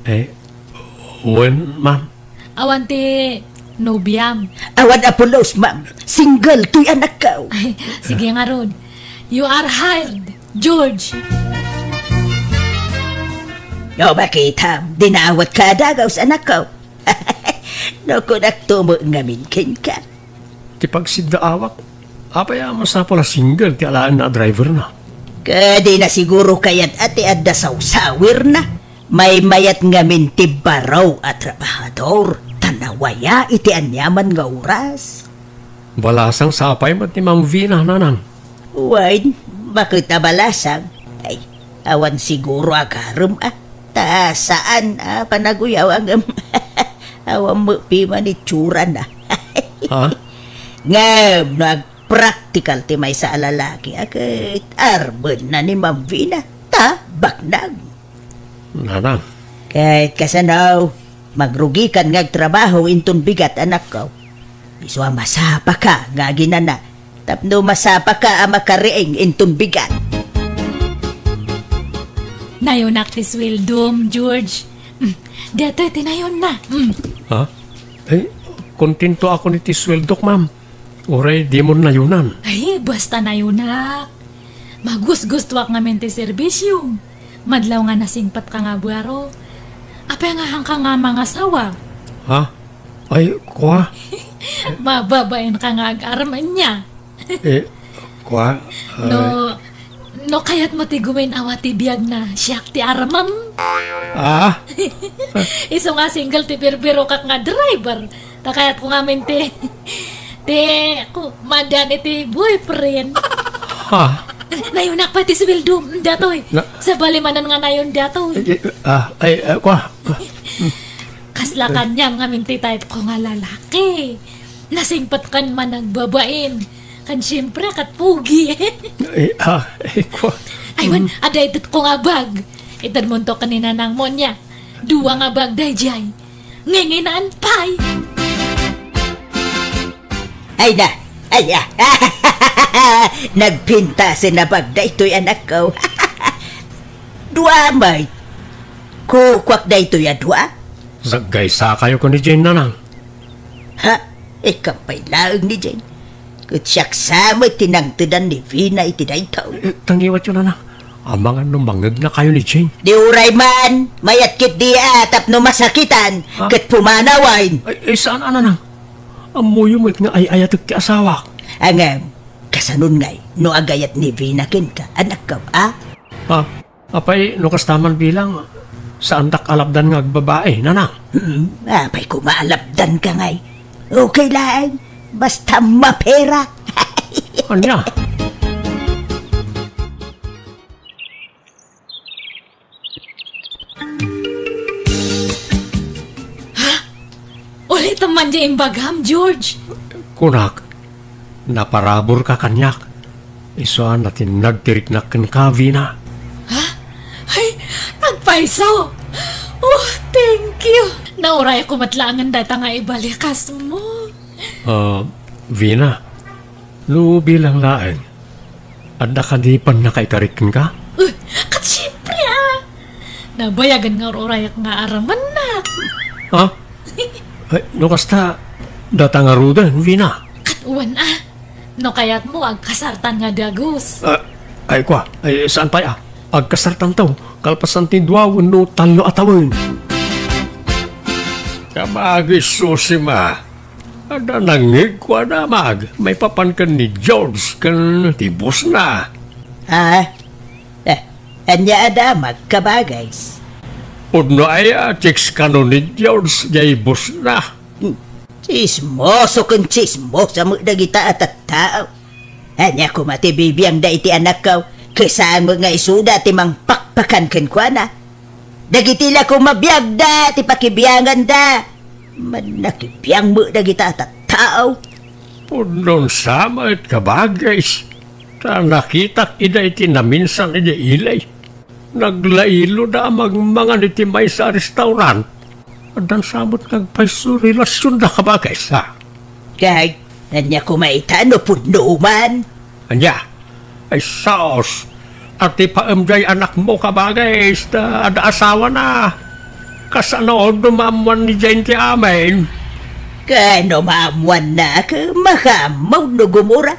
Eh, wen, ma'am. Awan ti nobiam. Awan a pulos, ma'am. Single toy anakko. Ay, sige ngarud. You are hired, George. No, makitam, dinawat ka a dagus, anakko. No, kunakto met ngamin kenka. Ti pagsiddaawak, apay a masapul a single ti alaenna a driverna? Kadi na siguro kayat a ti adda sawsawirna. Maymayat ngamin ti baro a trabahador, ta nawaya iti aniaman nga oras. Balasang sapay met ni Ma'am Vina, nanang. Wen, baket a balasang. Ay, awan siguro a garem a. Ta saan a panaguyaw ngem awan met piman itsurana. Ha? Ngem no agpraktikal ti maysa a lalaki, a ket armenna ni Ma'am Vina, ta baknang. Nanang. Ket kasano, magrugikan nga agtrabaho inton bigat, anakko. Isu a masapaka nga aginana, tapno masapaka a makariing inton bigat. Nayonak ti sueldom, George. Mm, datoy ti nayonna. Mm. Ha? Ay, kontento ako iti sueldok, ma'am. Uray dimon nayonan. Ay, basta nayonak. Magusgustuak ngamin ti serbisiom. Madlaw nga nasingpetka nga baro. Apay nga haanka nga mangasawa? Ha? Ay, kua? Mababainka nga agarem ania. Eh, kua? No, ay. No kayatmo ti gumin-awa ti biagna, siak ti armem. Ah? Isu nga single ti birbirokak nga driver. Ta kayatko ngamin ti, ti, ku-, madan iti boyfriend. Ha? Nayonak pay ti sueldom, datoy. Na- Sabali manen nga nayon datoy. Eh, eh, ah, ay, ah, kua? Kasla kaniam ngamin ti type ko nga lalaki. Nasingpetkan man agbabain. Kan siyempre, kat pugi. Eh, ah, eh, kua? Ay, wen, adda itedko nga bag. Itedmonto ken ni nanangmo nia. Dua nga bag daydiay. Nginginaan pay. Ay na, ay, ah. Nagpintasen a bag daytoy, anakko. Dua met. Kukuak daytoy a dua? Saggaysakayo ken ni Jane, nanang. Ha? Ikam pay laeng ni Jane. Ket siak sa met ti nangtedan ni Vina iti daytoy. Eh, tangiwatyo, nanang. Amangan no mangegnakayo ni Jane. Di uray man, mayat ketdi a tapno masakitan, ha? Ket pumanawen. Ay, ay, saan a, nanang? Ammoyo met nga ay-ayatek ti asawak. Ngem, kasanon ngay no agayat ni Vina kenka, anakko, a? Ha? Apay, no kasta man bilang, saandak a lapdan nga agbabai, nanang? Hmm, apay koma a lapdanka ngay? Okay laeng, basta mapera. Ania? Ha? Ulitem man diay imbagam, George. Kunak, naparaburka kaniak. Isu a natinnag ti riknak kenka, Vina. Ha? Ay, agpayso! Oh, thank you! Naurayko met laengen dayta nga ibalikasmo. Ah, Vina, no bilang laeng, adda kadi pannakaikarik kenka? Uh, ket siempre, ah! Nabayagen nga ur-urayak nga aramennak. Ha? Ay, no kasta, data ngaruden, Vina. Ket wen, ah! No kayatmo, agkasartan nga dagus. Ah, ay, kua, ay, saan pay, ah? Agkasartanto, kalpasan ti dua wenno tallo a tawen. Kabagis, Susima. Adda nangngegko a damag maipapan ken ni George ken ti bossna. Ah? Eh, ania a damag, kabagis? Pudno aya, chicks kano ni George jay bossna. Hmm. Chismoso ken chismosa met dagita a tattao. Ania koma ti bibiangda iti anakko, ket saan met nga isuda ti mangpakpakan kenkuana? Dagiti la koma biagda ti pakibianganda. Mannakibiang met dagita a tattao. Pudno sa met, kabagis, ta nakitak ida iti naminsan idiay ili. Naglailo da a mangmangan iti maysa a restaurant. Addan sa met nga agpayso relasionda, kabagis, ha? Kay, ania koma ita no pudno man? Ania? Ay, sus! Atipaem jay anakmo, kabagis, ta adda asawana. Kasano no maammoan ni Jane ti amin? Ken no maammoanna, ket makaammo no gumura.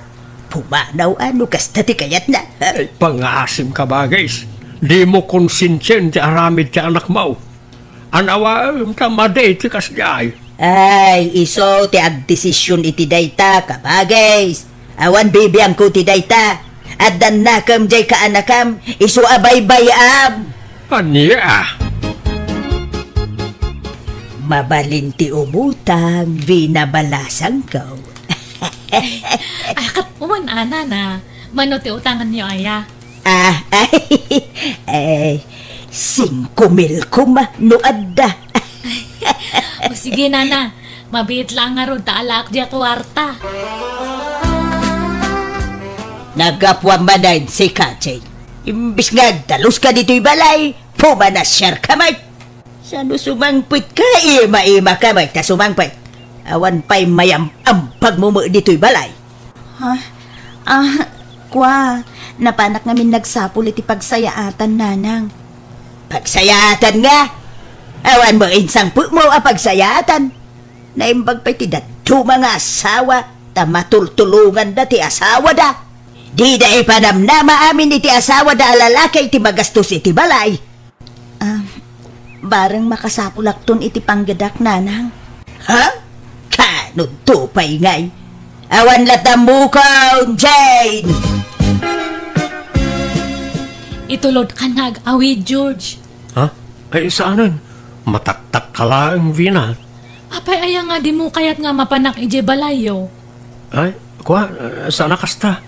Pumanaw a no kasta ti kayatna. Ay, pangaasim, kabagis. Dimo konsensiaen ti aramid ti anakmo. Anawaem ta madi ti kasdiay. Ay, isu ti agdesision iti dayta, kabagis. Awan bibiangko ti dayta. Addan nakem jay kaanakam, isu a baybay-am. Ania? Mabalin ti umutang, binabalasangko. Ay, ket wen a, nana, mano ti utanganyo aya? Ah, ay, eh, singko mil koma no adda. O sige, nana, mabiit laeng ngarud ta alaak diay kuarta. Naggapuam manen sika, Jane. Imbes nga agdaluska ditoy balay, pumanasiarka met. Sano sumangpetka, ima-imaka met ta sumangpet. Awan pay mayam-ambagmo met ditoy balay. Ha? Ah, kua, napanak ngamin nagsapul iti pagsayaatan, nanang. Pagsayaatan nga? Awan met insangpetmo a pagsayaatan. Naimbag pay ti dadduma nga asawa, ta matultulonganda ti asawada. Dida ipanamnama amin iti asawada a lalaki iti magastos iti balay. Ah, bareng makasapulakton iti panggedak, nanang. Ha? Kanudto pay ngay? Awan latta mukon, Jane! Itulodkan nga ag-awid, George. Ha? Ay, saanen? Mataktak ka laeng, Vina. Apay aya nga dimo kayat nga mapanak idiay balayyo? Ay, kua, eh, saan a kasta.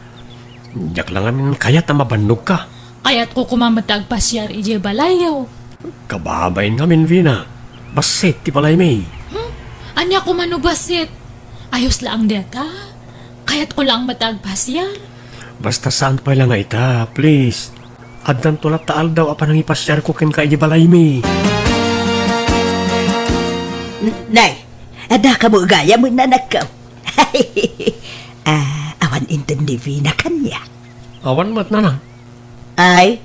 Diak la ngamin kayat a mabannogka. Kayatko koma met ti agpasiar idiay balayyo. Kababain ngamin, Vina. Bassit ti balaymi. Hmm? Ania koma no bassit? Ayos laeng dayta. Kayatko laeng met ti agpasiar. Basta saan pay la nga ita, please. Addanto latta aldaw a panangipasiarko kenka idiay balaymi. N-, nay, adda kamo gayam, nanakko. Ah, awan inted ni Vina kaniak. Awan met, nanang. Ay,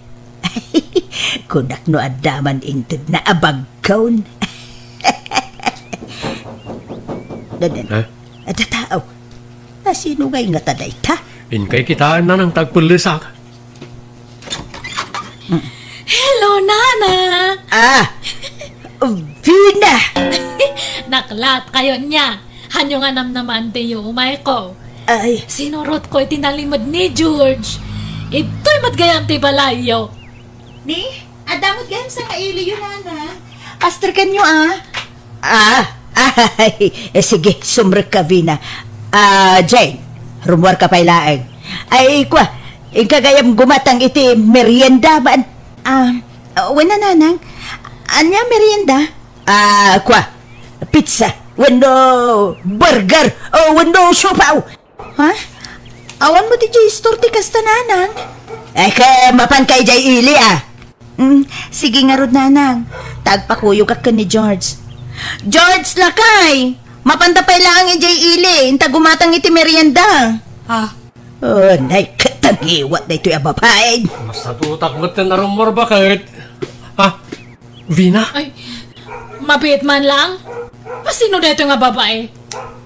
kunak no adda man intedna a bagkon. Dadan, ha? Adda tao. Asino ngay ngata dayta? Inkay kitaen, nanang, ta agpellesak. Hello, Nana! Ah! Vina! Naklaat kayo niya. Hanyo nga namnamaan ti iyo umayko. Ay. Sinurotko iti nalimed ni George. Itoy met gayam ti balayyo. Ni, adda met gayam sangailiyo, Nana. Pastor kenyo, ah. Ah, Ay, eh, sige, sumrekka, Vina. Ah, Jane, rummuarka pay laeng. Ay, kua, inka gayam gumatang iti merienda man. Ah, wen a, nanang. Ania merienda? Ah, kua, pizza, wenno burger, o wenno siopaw. Ha? Awan met idiay store ti kasta, nanang? Eh, ka, mapanka idiay ili, ah. Mm, sige ngarud, nanang. Ta agpakuyogak ken ni George. George, lakay! Mapanta pay laeng idiay ili, inta gumatang iti merienda. Ah. Oh, nay, katangiwat daytoy a babae. Masadutak met ti narummuar, baket. Ah, Vina? Ay, mabiit man lang. Asino daytoy nga babae?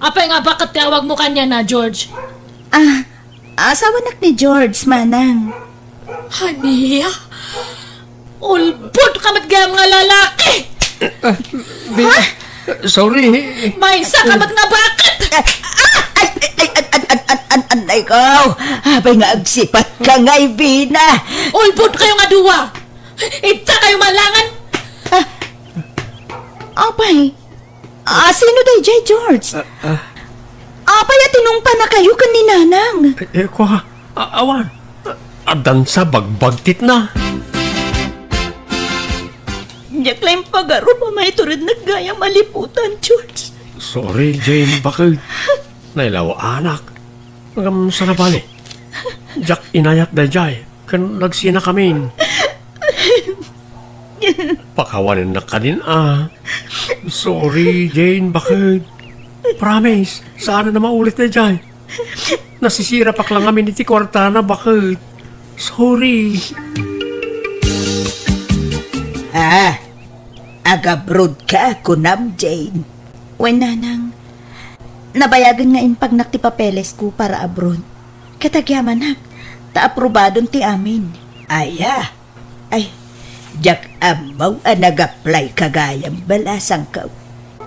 Apay nga baket ti awagmo kaniana, George? Ah, asawanak ni George, manang. Ania? Ulbod ka met gayam nga lalaki! Ah, Vina, sorry. Maysa ka met nga baket! Ah, ay, ay, ay, an, an, an, an, an, ay, ko. Apay nga agsipatka ngay, Vina. Ulbod kayo nga dua! Ita kayo malangan! Ah, apay, ah, sino daydiay, George? Ah, ah. Apay a tinungpanakayo ken ni Nanang? Eh, eh, kua, a-, awan. A-, addan sa bagbagtitna. Diak la impagarup a maiturednek gayam a liputan, George. Sorry, Jane, baket. Nailawaanak. Ngem saan a bale. Diak inayat daydiay, ken nagsinakamin. Pakawanennak kadin a. Sorry, Jane, baket. Promise, saan a maulit daydiay. Nasisirapak la ngamin iti kuartana, baket. Sorry. Ah, agabroad ka, kunam, Jane? Wen, nanang. Nabayagen nga impagnak ti papelesko para abroad. Ket agyamanak, ta aprobadon ti amin. Aya, ay, diak ammo a nag-apply ka gayam, balasangko.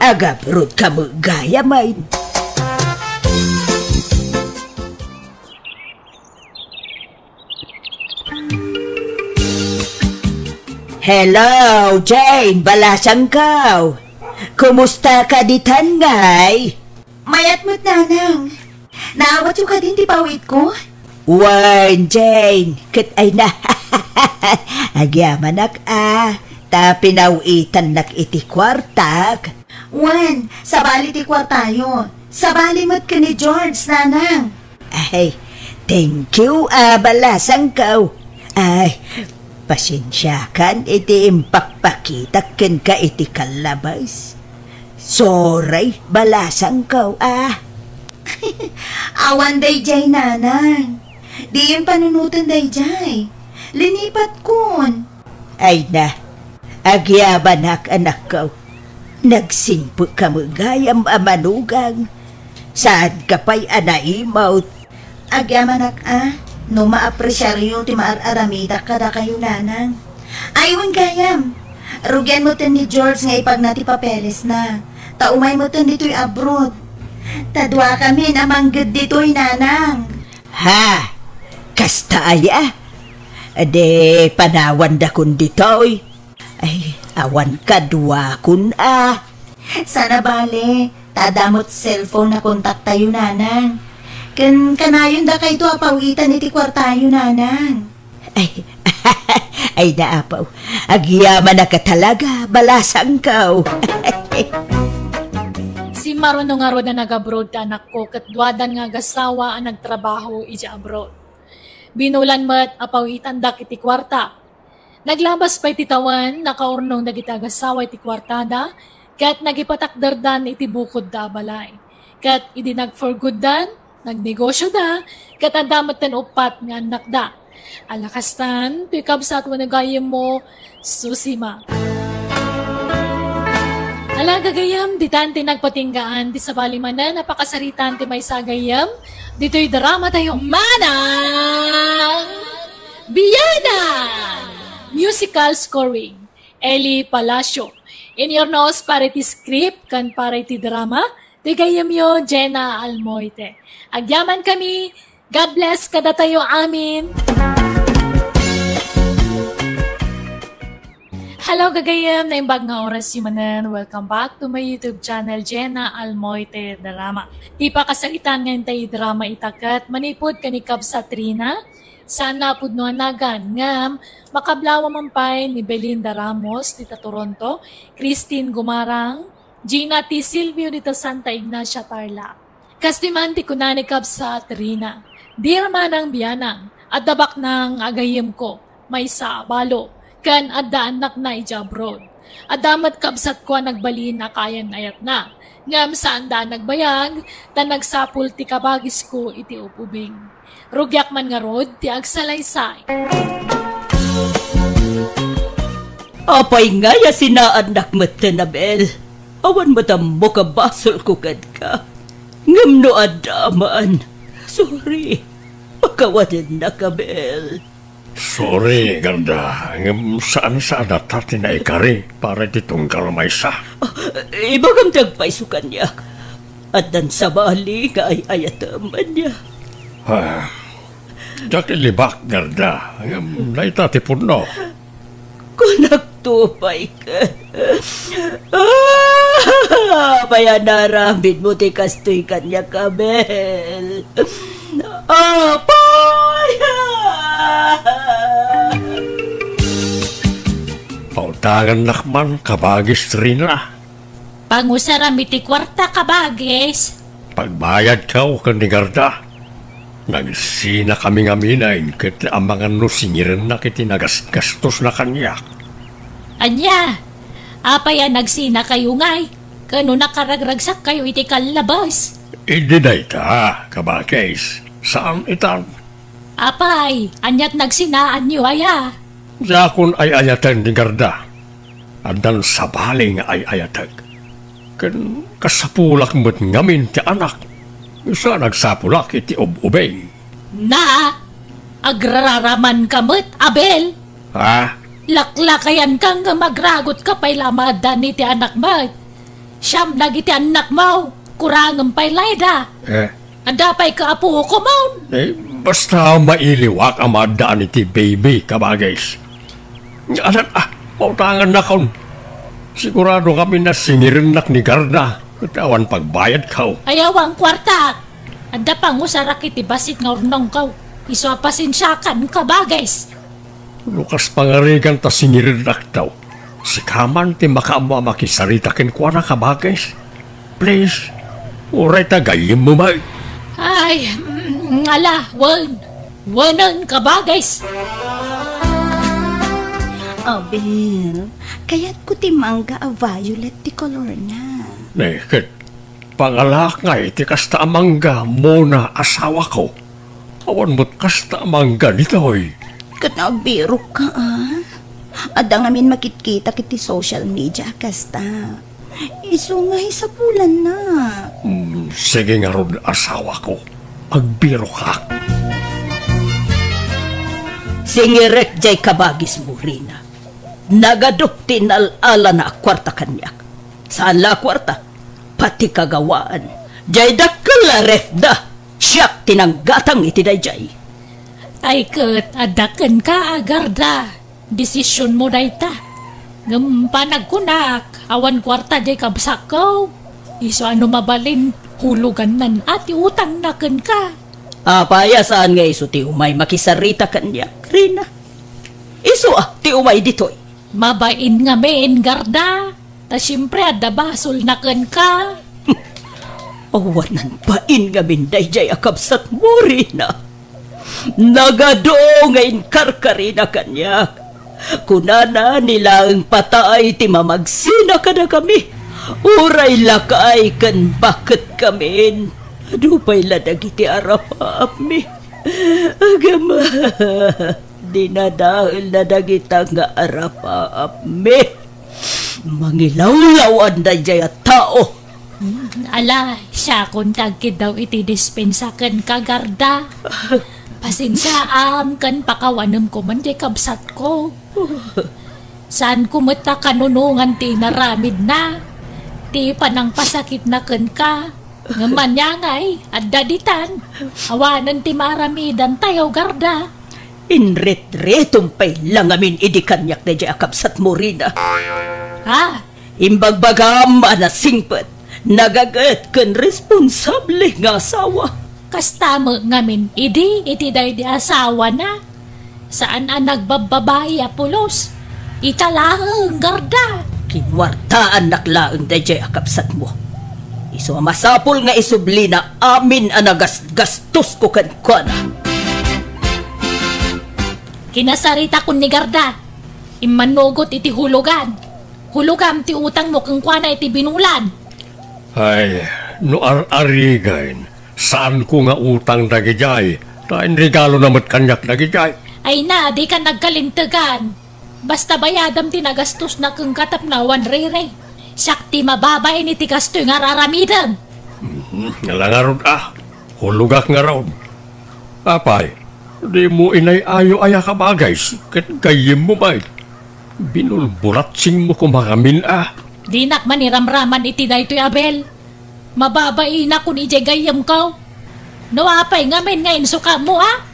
Agabroad ka met gayam, ay. Hello, Jane, balasangko. Kumusta ka ditan ngay? Mayat met, nanang. Naawatyo kadin ti pawitko? Wen, Jane, ket ay na. Agyamanak a, ta pinawitannak iti kuartak. Wen, sabali ti kuartayo. Sabali met ken ni George, nanang. Ay, thank you, a, balasangko. Ay, pasensiakan iti impakpakitak kenka iti kallabas. Sorry, balasangko, a. Awan daydiay, nanang. Diyem panunoten daydiay. Linipatkon. Ay na, agyamanak, anakko. Nagsingpet ka met gayam a manugang. Saanka pay a naimut. Agyamanak a, no maapresiaryo ti maar-aramidak kadakayo, nanang. Ay, wen gayam. Rugian metten ni George nga ipagna ti papelesna. Ta umay metten ditoy abroad. Ta duakamin a mangged ditoy, nanang. Ha? Kasta aya? Di panawandakon ditoy. Ay, awan kaduakon a. Saan a bale, ta adda met cellphone a kontaktayo, nanang. Ken kanayon dakayto a pawitan iti kuartayo, nanang. Ay, ay, naapaw. Agyamanak a talaga, balasangko. Simmaruno ngarud a nag-abroad ti anakko ket duadan nga agasawa a nagtrabaho idiay abroad. Binulan met a pawitandak iti kuarta. Naglabas pay ti tawen, nakaurnong dagiti agasawa iti kuartada, ket nagipatakderdan iti bukodda a balay. Ket idi nag-for good-dan, nagnegosioda, ket adda metten uppat nga annakda. Ala kastan, toy kabsat wenno gayyemmo, Susima. Ala, gagayyem, ditan ti nagpatinggaan ti sabali manen a pakasaritaan ti maysa a gayyem ditoy drama tayo, Manang Biyanan! Musical scoring, Eli Palacio. Inyurnos para iti script ken para iti drama, ti gayyemyo, Jenna Almoite. Agyamankami, God bless kadatayo amin! Hello, gagayem! Naimbag nga oras manen. Welcome back to my YouTube channel, Jenna Almoite Drama. Ti pakasakitan nga intay drama ita ket manipud ken ni Kabsat Rina, saan a pudno a nagan, ngem makablawa man pay ni Belinda Ramos dita Toronto, Christine Gumarang, Gina T. Silvio dita Santa Ignacia, Tarlac. Kastoy man ti kuna ni Kabsat Rina, "Di ramanang bianang, adda baknang agayemko, maysa a balo, ken adda annakna idiay abroad. Adda met kabsatko a nagbalin a kaayan-ayatna, ngem saanda a nagbayag, ta nagsapul ti kabagisko iti ub-ubing. Rugiak man ngarud ti agsalaysay." Apay ngay a sinaannak metten, Abel? Awan met ammok a basolko kenka. Ngem no adda man, sorry. Pakawanennak, Abel. Sorry, Garda, ngem saan-saanata ti naikari para iti tunggal maysa. Ah, ibagam ti agpayso kaniak. Addan sabali nga ay-ayatem, ania? Ah, diak ilibak, Garda, ngem dayta ti pudno. Kunakto pay ket, ah, apay a naaramidmo ti kastoy kaniak, Abel? Apay! Pautangannak man, kabagis Rina. Pangusaram iti kuarta, kabagis. Pagbayadko ken ni Garda, nagsinakami ngamin ket amangan no singirennak iti nagasgastos na kaniak. Ania? Apay a nagsinakayo ngay? Ken no nakaragragsakkayo iti kallabas? Idi dayta, kabagis, saan itan. Apay, aniat nagsinaanyo aya? Diakon ay-ayaten ni Garda. Addan sabali nga ay-ayatek. Ken kasapulak met ngamin ti anak. Isu a nagsapulak iti ub-ubing. Na, agrararamanka met, Abel. Ha? Laklakayanka ngem agragutka pay la a maaddaan iti anak met. Siam dagiti annakmo, kurangem pay layda. Eh? Adda pay kaapuko man. Eh, basta mailiwak a maaddaan iti baby, kabagis. Anak, ah, pautangannakon. Sigurado kami a singirennak ni Garda, ket awan pagbayadko. Ayaw a kuarta. Adda pangusarak iti bassit nga urnongko. Isu a pasensiakan, kabagis. No kas pangarigan ta singirennak, sika man ti makaammo a makisarita kenkuana, kabagis. Please, uray ta gayyemmo met. Ay, mm, ala, wen. Wenen, kabagis. Abel, kayatko ti mangga a violet ti kolorna. Ne, ket pangalaak ngay ti kasta a mangga, Mona, asawako. Awan met kasta a mangga ditoy. Ket agbirokka, a? Adda ngamin makitkitak iti social media a kasta. Isu nga isapulanna. Mm, sige ngarud, asawako. Agbirokak. Singirek jay kabagismo, Rina. Nagadok ti inal-alana a kuarta kaniak. Saan la a kuarta, pati kagawaan. Jay dakkel a refda. Siak ti nanggatang iti dayjay. Ay ket, adda kenka, Garda. Desisionmo dayta. Ngem panagkunak, awan kuarta jay kabsatko. Isu a no mabalin, huloganna ti utangna kenka. Apay a saan nga isu ti umay makisarita kaniak, Rina? Isu a ti umay ditoy. Mabain ngamin, Garda. Ta siempre, adda basolna kenka. Awanan bain ngamin dayjay a kabsatmo, Rina. Nagadu nga inkarkarina kaniak. Kunana, ni laeng patay ti mamagsina kadakami. Uray lakay ken baket kamin. Adu pay la dagiti arapaapmi. Agama, dinadaelna dagita nga arapaapmi. Mangilawlawan dayjay a tao. Ala, siakon ti agkiddaw iti dispensa kenka, Garda. Pasensiaam ken pakawanem koma jay kabsatko. Saanko met a kanunongan ti inaramidna, ti panangpasakitna kenka. Ngem ania ngay, adda ditan. Awanen ti maaramidantayo, Garda. Inritritmo pay la ngamin idi kaniak daydiay a kabsatmo, Rina. Ha? Imbagbagam a nasingpet, nagaget ken responsable nga asawa. Kasta met ngamin idi iti daydi asawana. Saan a nagbabbabai a pulos. Ita laeng, Garda. Kinuartaannak laeng daydiay a kabsatmo. Isu a masapul nga isublina amin a nagasgastosko kenkuana. Kinasaritakon ni Garda. Immanugot iti hulugan. Hulogam ti utangmo kenkuana iti binulan. Ay, no ar-arigen, saanko nga utang dagidiay, ta inregalona met kaniak dagidiay. Ay na, dika nagkalintegan. Basta bayadam ti nagastosna kenka tapno awan riri. Siak ti mababain iti kastoy nga ar-aramidem. Mhm, ala ngarud a, hulogak ngarud. Apay, dimo inay-ayo aya kabagay ket gayyemmo met. Binulbulatsingmo koma ngamin a. Dinak maniramraman iti daytoy, Abel. Mababainak idiay gayyemko. No apay ngamin nga insukamo a?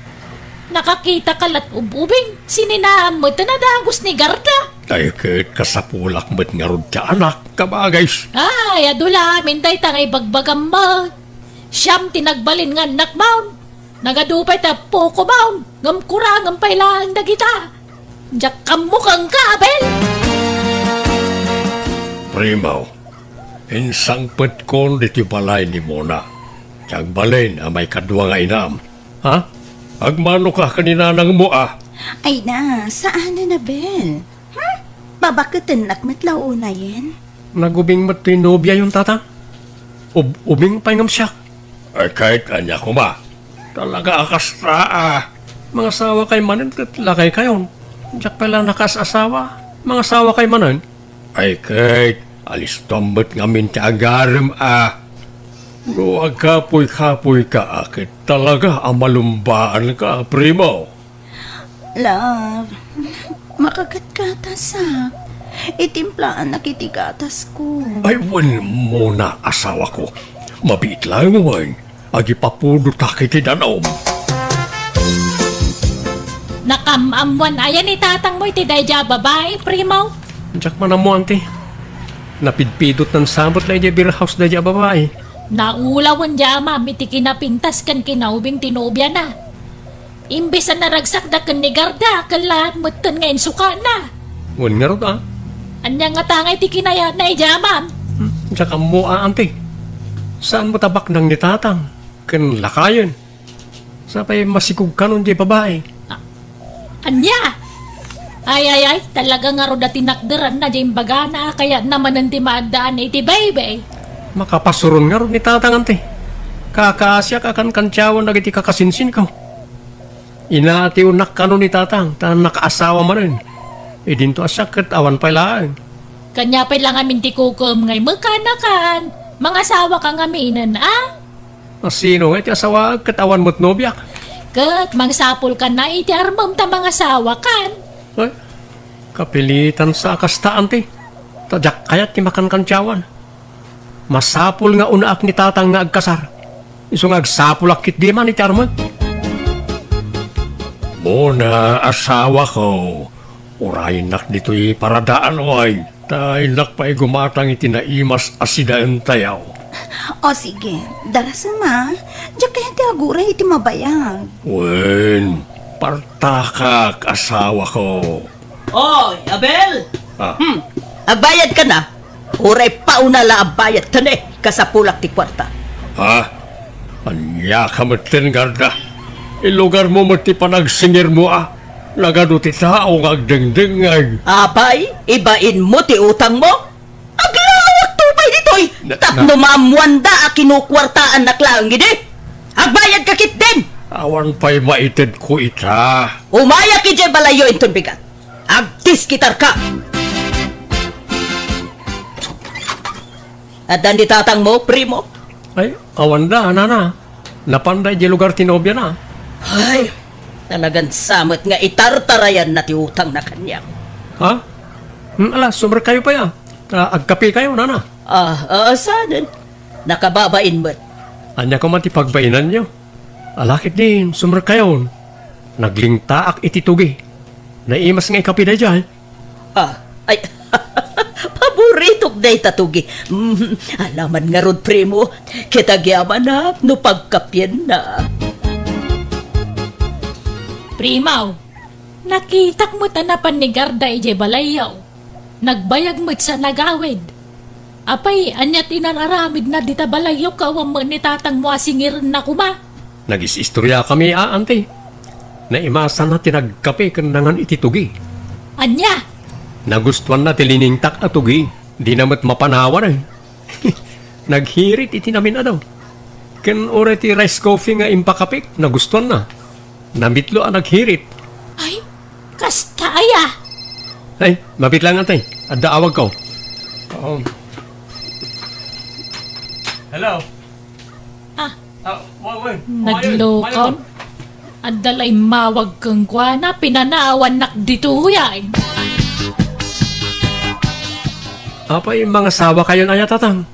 Nakakitaka la't ub-ubing, sininaam met a dagus ni Garda. Ay ket kasapulak met ngarud ti anak, kabagay. Ay, adu la amin dayta nga ibagbagam met. Siam ti nagbalin nga annakmon. Nagadu pay ti appokomon, ngem kurangem pay laeng dagita. Diak ammo kenka, Abel! Primo, insangpetkon ditoy balay ni Mona. Ti agbalin a maikadua nga inam. Ha? Agmanoka ken ni nanangmo a? Ay na, saanen, Abel. Hmm? Babaketennak met la unayen? Nagubing met ti nobiayon, tata. Ub-, ubing pay ngem siak. Ay, ket ania koma? Talaga a kasta a. Mangasawakay manen ket lakaykayon. Diak pay la nakaas-asawa. Mangasawakay manen. Ay, ket alistom met ngamin ti agarem a. No agkapuy-kapuyka a, ket talaga a malumbaanka, primo. Love, makagatgatasak. Itimplaannak iti gatasko. Ay, wen, Mona, asawako. Mabiit laeng wen. Agipapudotak iti danum. Nakam-ammoan aya ni tatangmo iti daydiay a babai, primo? Diak man ammo, anti. Napidpidotnan sa met la idiay beer house daydiay a babai. Naulawen diay amam iti kinapintas ken kinaubing ti nobiana. Imbes a naragsakda ken ni Garda, kellaat metten nga insukana. Wen ngarud a? Ania ngata nga iti kinayatna idiay amam? Hmm, diak ammo a, anti. Saan met a baknang ni tatang ken lakayen? Sapay masikog kanon diay babai. A-, ania? Ay, ay, ay, talaga ngarud a tinakderanna diay imbagana a kayatna manen ti maaddaan iti baybay. Makapasuron ngarud ni tatang, anti. Kakaasiak a kankantiawan dagiti kakasinsinko. Inatiwnak kano ni tatang, ta nakaasawa manen. Idinto a siak ket awan pay laeng. Kania pay la ngamin ti kukuem nga imekanakan. Mangasawaka ngaminen, a? A, sino nga iti asawaek ket awan met nobiak? Ket mangsapulkan a iti armem ta mangasawakan. Ay, kapilitan sa a kasta, anti. Ta diak kayat ti makankantiawan. Masapul nga unaak ni tatang nga agkasar. Isu nga agsapulak ketdi man iti armem. Mona, asawako, urayennak ditoy paradaan, oy, ta innak pay gumatang iti naimas a sidaentayo. O sige, darasem a. Diak kayat ti aguray iti mabayag. Wen, partakak, asawako. Oy, Abel! Ah. Hmm. Agbayadka na? Uray pauna la a bayad, tane, kasapulak ti kuarta. Ha? Ania ka metten, Garda? Ilugarmo met ti panagsingirmo a. Nagadu ti tao nga agdengdengngeg. Apay, ibainmo ti utangmo? Aglawakto pay ditoy, na, tapno na- maammoanda a kinukuartaannak laeng idi. Agbayadka ketdin! Awan pay maitedko ita. Umayak idiay balayyo inton bigat. Agtiskitarka! Addan di tatangmo, primo? Ay, awanda, nana. Napanda idiay lugar ti nobiana. Ay, talagan sa met nga itartarayanna ti utangna kaniak. Ha? Hmm, ala, sumerkayo pay a. Ta agkapekayo, nana. Ah, ah, sanen? Nakababain met. Ania koma ti pagbainanyo? Ala ketdin, sumerkayon. Naglingtaak iti tugi. Naimas nga ikapi daydiay. Ah, ay, paboritok dayta tugi. Mm, alaman ngarud, primo, ket agyamanak no pagkapienna. Primo, nakitak met a napan ni Garda idiay balayyo. Nagbayag met sa nagawid. Apay, ania ti inar-aramidna dita balayyo ket awan met ni tatangmo a singirenna koma? Nagis-istoriakami a, anti. Naimasanna ti nagkape ken nangan iti tugi. Ania? Nagustuanna ti liningtak a tugi. Dina met mapanawan, eh. Naghirit iti namin-adu. Ken uray ti rice coffee nga impakapek, nagustuanna. Namitlo a naghirit. Ay, kasta aya? Ay, mabit lang, atay. Adda awag ko. Oo. Hello? Ah, Ah, wa-, wa-, naglokon? Adda la immawag kenkuana, pinanawannak ditoy. Apay, mangasawa kayon aya, tatang?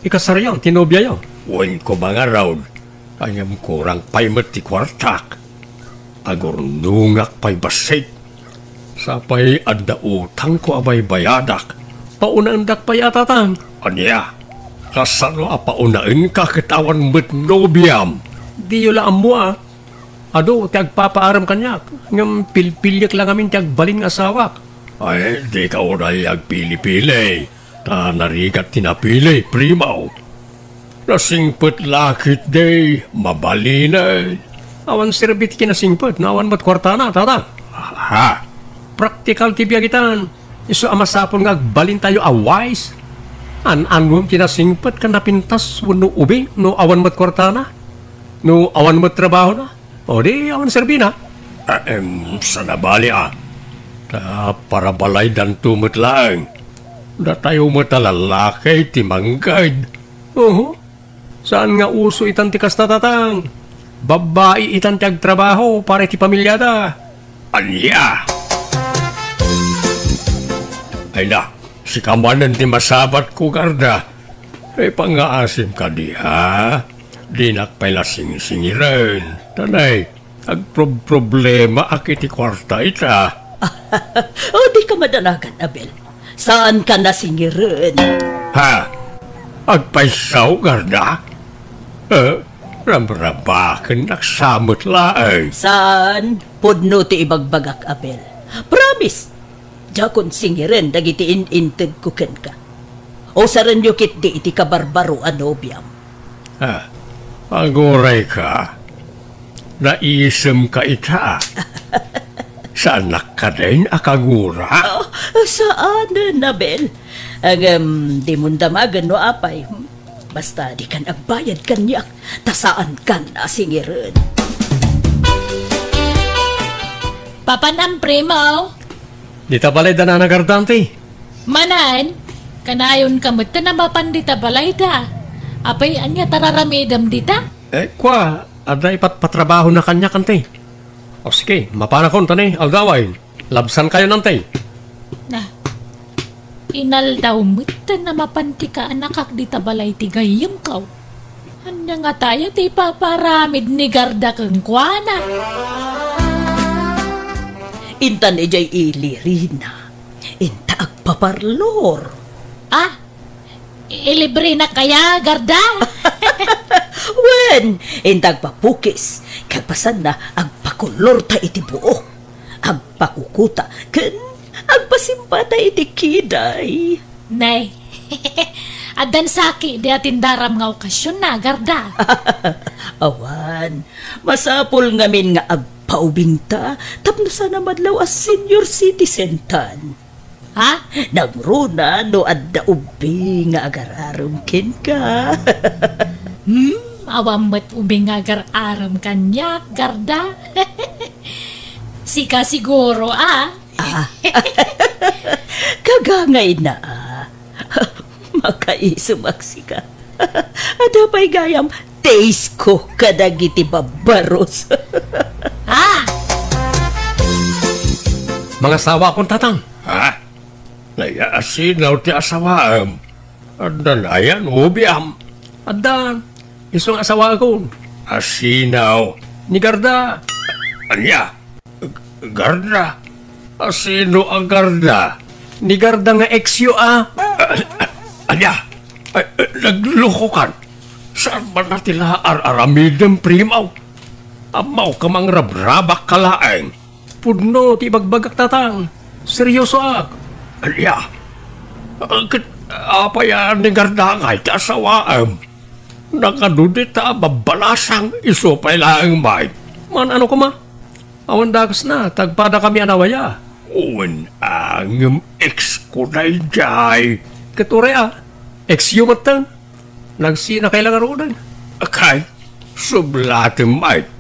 Ikasaryo ti nobiayo? Wen ko mangarud, ngem kurang pay met ti kuartak. Agurnongak pay bassit. Sapay adda utangko a baybayadak. Paunaendak pay a, tatang. Ania? Kasano a paunaenka ket awan met nobiam? Diyo la ammo a. Adu ti agpapaaram kaniak, ngem pilpiliek la ngamin ti agbalin nga asawak. Ay, dika unay agpili-pili. Ta narigat ti napili, primo. Nasingpet la ketdi, mabalinen. Awan serbi ti kinasingpet no awan met kuartana, tatang. Ha? Praktikal ti biag itan. Isu a masapul nga agbalintayo a wise. An-anuem ti nasingpet ken napintas wenno ubing no awan met kuartana? No awan met trabahona? O di, awan serbina. Ahem, saan a bali a. Ta parabalaydanto met laeng. Datayo met a lallaki ti mangged. Oho. Saan nga uso itan ti kasta, tatang? Babbai itan ti agtrabaho para iti pamiliada. Ania? Ay na, sika manen ti masabatko, Garda. Ay, pangngaasim kadi, ha? Dinak pay la singsingiren. Tanay, agprob-problemaak iti kuarta ita. O, dika madanagan, Abel. Saanka nasingiren. Ha? Agpayso, Garda? Eh, ramrabakennak sa met laeng. Saan? Pudno ti ibagbagak, Abel. Promise! Diakon singiren dagiti in-intedko kenka. Usarenyo ketdi iti kabarbaro a nobiam. Ah, agurayka. Naisemka ita. Saannak kadin a kagura? Oh, saanen, Abel. Ngem, dimon damagen no apay. Basta dikan agbayad kaniak, ta saankan a singiren. Papanam, primo? Dita balay da Nana Garda, anti? Manen, kanayonka met a mapan dita balayda. Apay, ania ti ar-aramidem dita? Eh, kua, adda ipatpatrabahona kaniak, anti. O sige, mapanakon ta ni, aldawen. Labsankayon, anti. Na, inaldaw met a mapan ti kaanakak dita balay ti gayyemko. Ania ngata aya ti ipapaaramid ni Garda kenkuana? Intan idiay ili, Rina. Inta agpaparlor. Ah, ilibrena kaya, Garda? Wen, inta agpapukis. Kalpasanna, agpakolorta iti buok. Agpakukuta ken agpasimpata iti kiday. Nay, addan saki di atindaram nga okasionna, Garda. Awan, masapul ngamin nga agpaubingta tapno saan a madlaw a senior citizen tan. Ha? Nangruna no adda ubing nga agar-arem kenka. Hmm, awan met ubing nga agar-arem kaniak, Garda. Sika siguro, ah. Ah. Kagangayna, ah. Makaisumak sika. Adda pay gayam taste ko kadagiti babbaros. Ah! Mangasawakon, tatang. Ha? Naiyaasinaw ti asawaem. Adda nayan ubiam? Adda. Isu nga asawakon. Asinaw? Ni Garda. Ania? G-, garda? A, sino a garda? Ni garda nga ex-yo a. A-, a-, ania? Ay, eh, naglokokan. Saan man a ti la ar-aramidem, Primo? Ammawka mangrabrabak ka laeng. Pudno ti ibagbagak, Tatang. Seryosoak. Ania? Ah, ket apay a ni garda ngay ti asawaem? Nakadudi ta babbalasang isu pay laeng, bay. Man-ano koma? Awan dakesna, tagpadakami a nawaya. Wen, a, ngem ex-ko daydiay. Ket uray a, ex-yo metten. Nagsinakay la ngaruden. Akay, sublatem, Mike.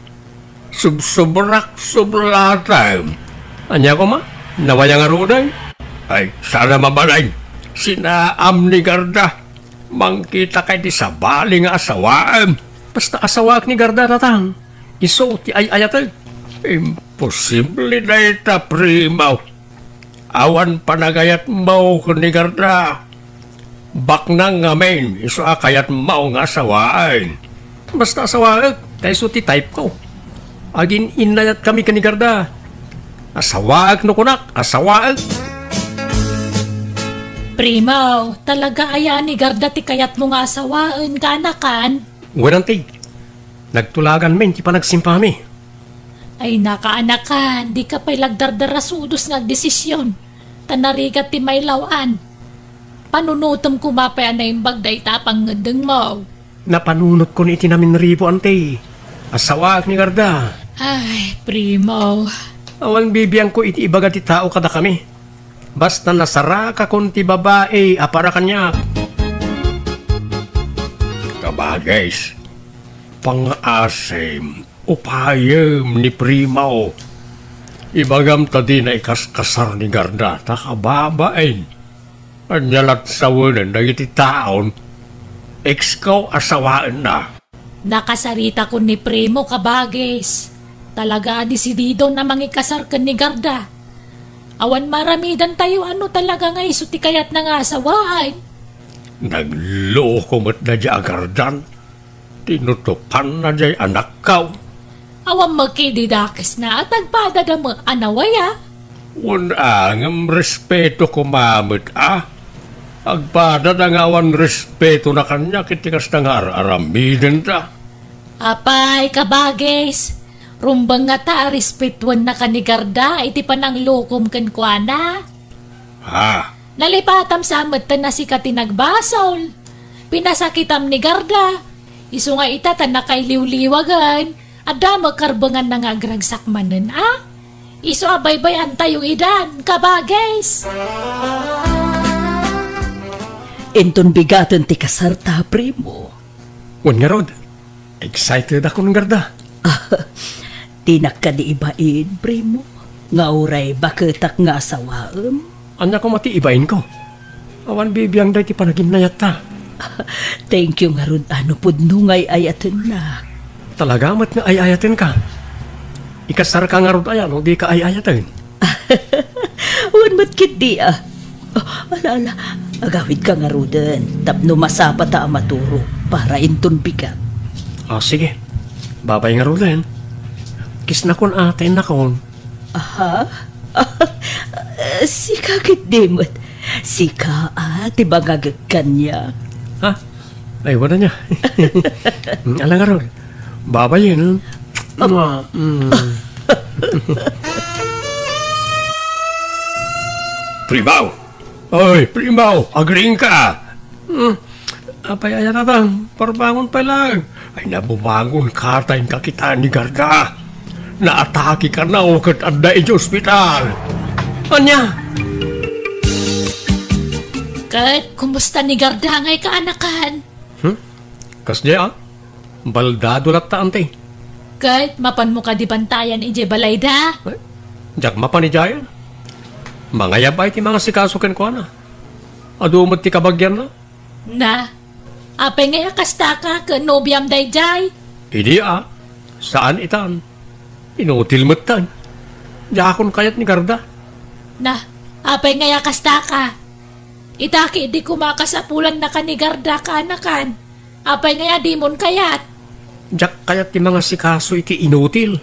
Subsubrak, sublatem. Ania koma? Nawaya ngaruden? Ay, saan a mabalin. Sinaam ni garda. Mangkitakay ti sabali nga asawaem. Basta asawaek ni garda, Tatang. Isu ti ay-ayatek. Imposible dayta, Primo. Awan panagayatmo ken ni garda. Baknang ngamin, isu a kayatmo nga asawaen. Basta asawaek, ta isu ti type-ko. Agin-innayatkami ken ni garda. Asawaek no kunak, asawaek. Primo, talaga aya ni garda ti kayatmo nga asawaen, kaanakan? Wen, anti. Nagtulaganmin ti panagsimpami. Ay, nakaanakan, dika pay lagdardarasudos nga agdesisyon, ta narigat ti mailaw-an. Panunotem koma pay a naimbag dayta a pangngeddengmo. Napanunotkon iti naminribo, anti. Asawaek ni garda. Ay, Primo. Awan bibiangko iti ibaga ti tao kadakami. Basta nasarakakon ti babai a para kaniak. Kabagis, pangaasim, upayem ni Primo. Ibagam ta dina ikaskasar ni garda ta kababain. Ania lat sawenen dagiti taon, ex-ko a sawaenna. Nakasaritakon ni Primo, kabagis. Talaga a desididon a mangikasar ken ni garda. Awan maaramidantayo a no talaga nga isu ti kayatna nga asawaen. Nagloko met daydiay a gardan. Tinutopanna diay anakko. Awan met ketdi dakesna a tagpadada met a nawaya. Wen a, ngem respeto koma met a. Agpadada nga awan respetona kaniak iti kasta nga ar-aramidenda. Apay, kabagis, rumbeng ngata a respetuennaka ni garda iti pananglokom kenkuana? Ha? Nalipatam sa metten a sika ti nagbasol. Pinasakitam ni garda. Isu nga ita ta nakailiwliwagen. Adda met karbenganna nga agragsak manen a? Isu a baybay-antayo idan, kabagis. Inton bigaten ti kasarta, Primo. Wen ngarud, excited akon garda. Dinak kadi ibain, Primo, nga uray baketak nga asawaem? Ania koma ti ibainko? Awan bibiang daydi panaginayatta. Thank you ngarud a no pudno nga ay-ayatennak. Talaga met nga ay-ayatenka. Ikasarka ngarud aya no dika ay-ayaten? Wen met ketdi a. Oh, ala, ala. Agawidka ngaruden tapno masapata a maturog para inton bigat. Ah, sige. Babay ngaruden. Kisnakon a, tennakon. Aha? Sika ketdi met. Sika a ti bangagek kaniak. Ha? Ay, wala niya. Mm, ala ngarud. Babayen, no? Mua, mm. Primaw! Oy, Primaw! Agriingka! Hmm. Apay aya, Tatang, parbangon pay laeng. Ay, nabubangon ka ta inka kitaan ni garda. Naatake kano ket adda iti ospital. Ania? Ket kumusta ni garda ngay kaanakan? Hmm? Kasdiay a? Baldado latta, anti. Ket mapanmo kadi bantayan idiay balayda? Ay, diak mapan idiay. Mangayab ay ti mangasikaso kenkuana. Adu met ti kabagianna. Na, apay ngay a kastaka ken nobiam daydiay? Idi a, saan itan. Inutil metten. Diakon kayat ni garda. Na, apay ngay a kastaka? Ita ketdi koma a kasapulannaka ni garda kaanakan. Apay ngay a dimon kayat? Diak kayat ti mangasikaso iti inutil.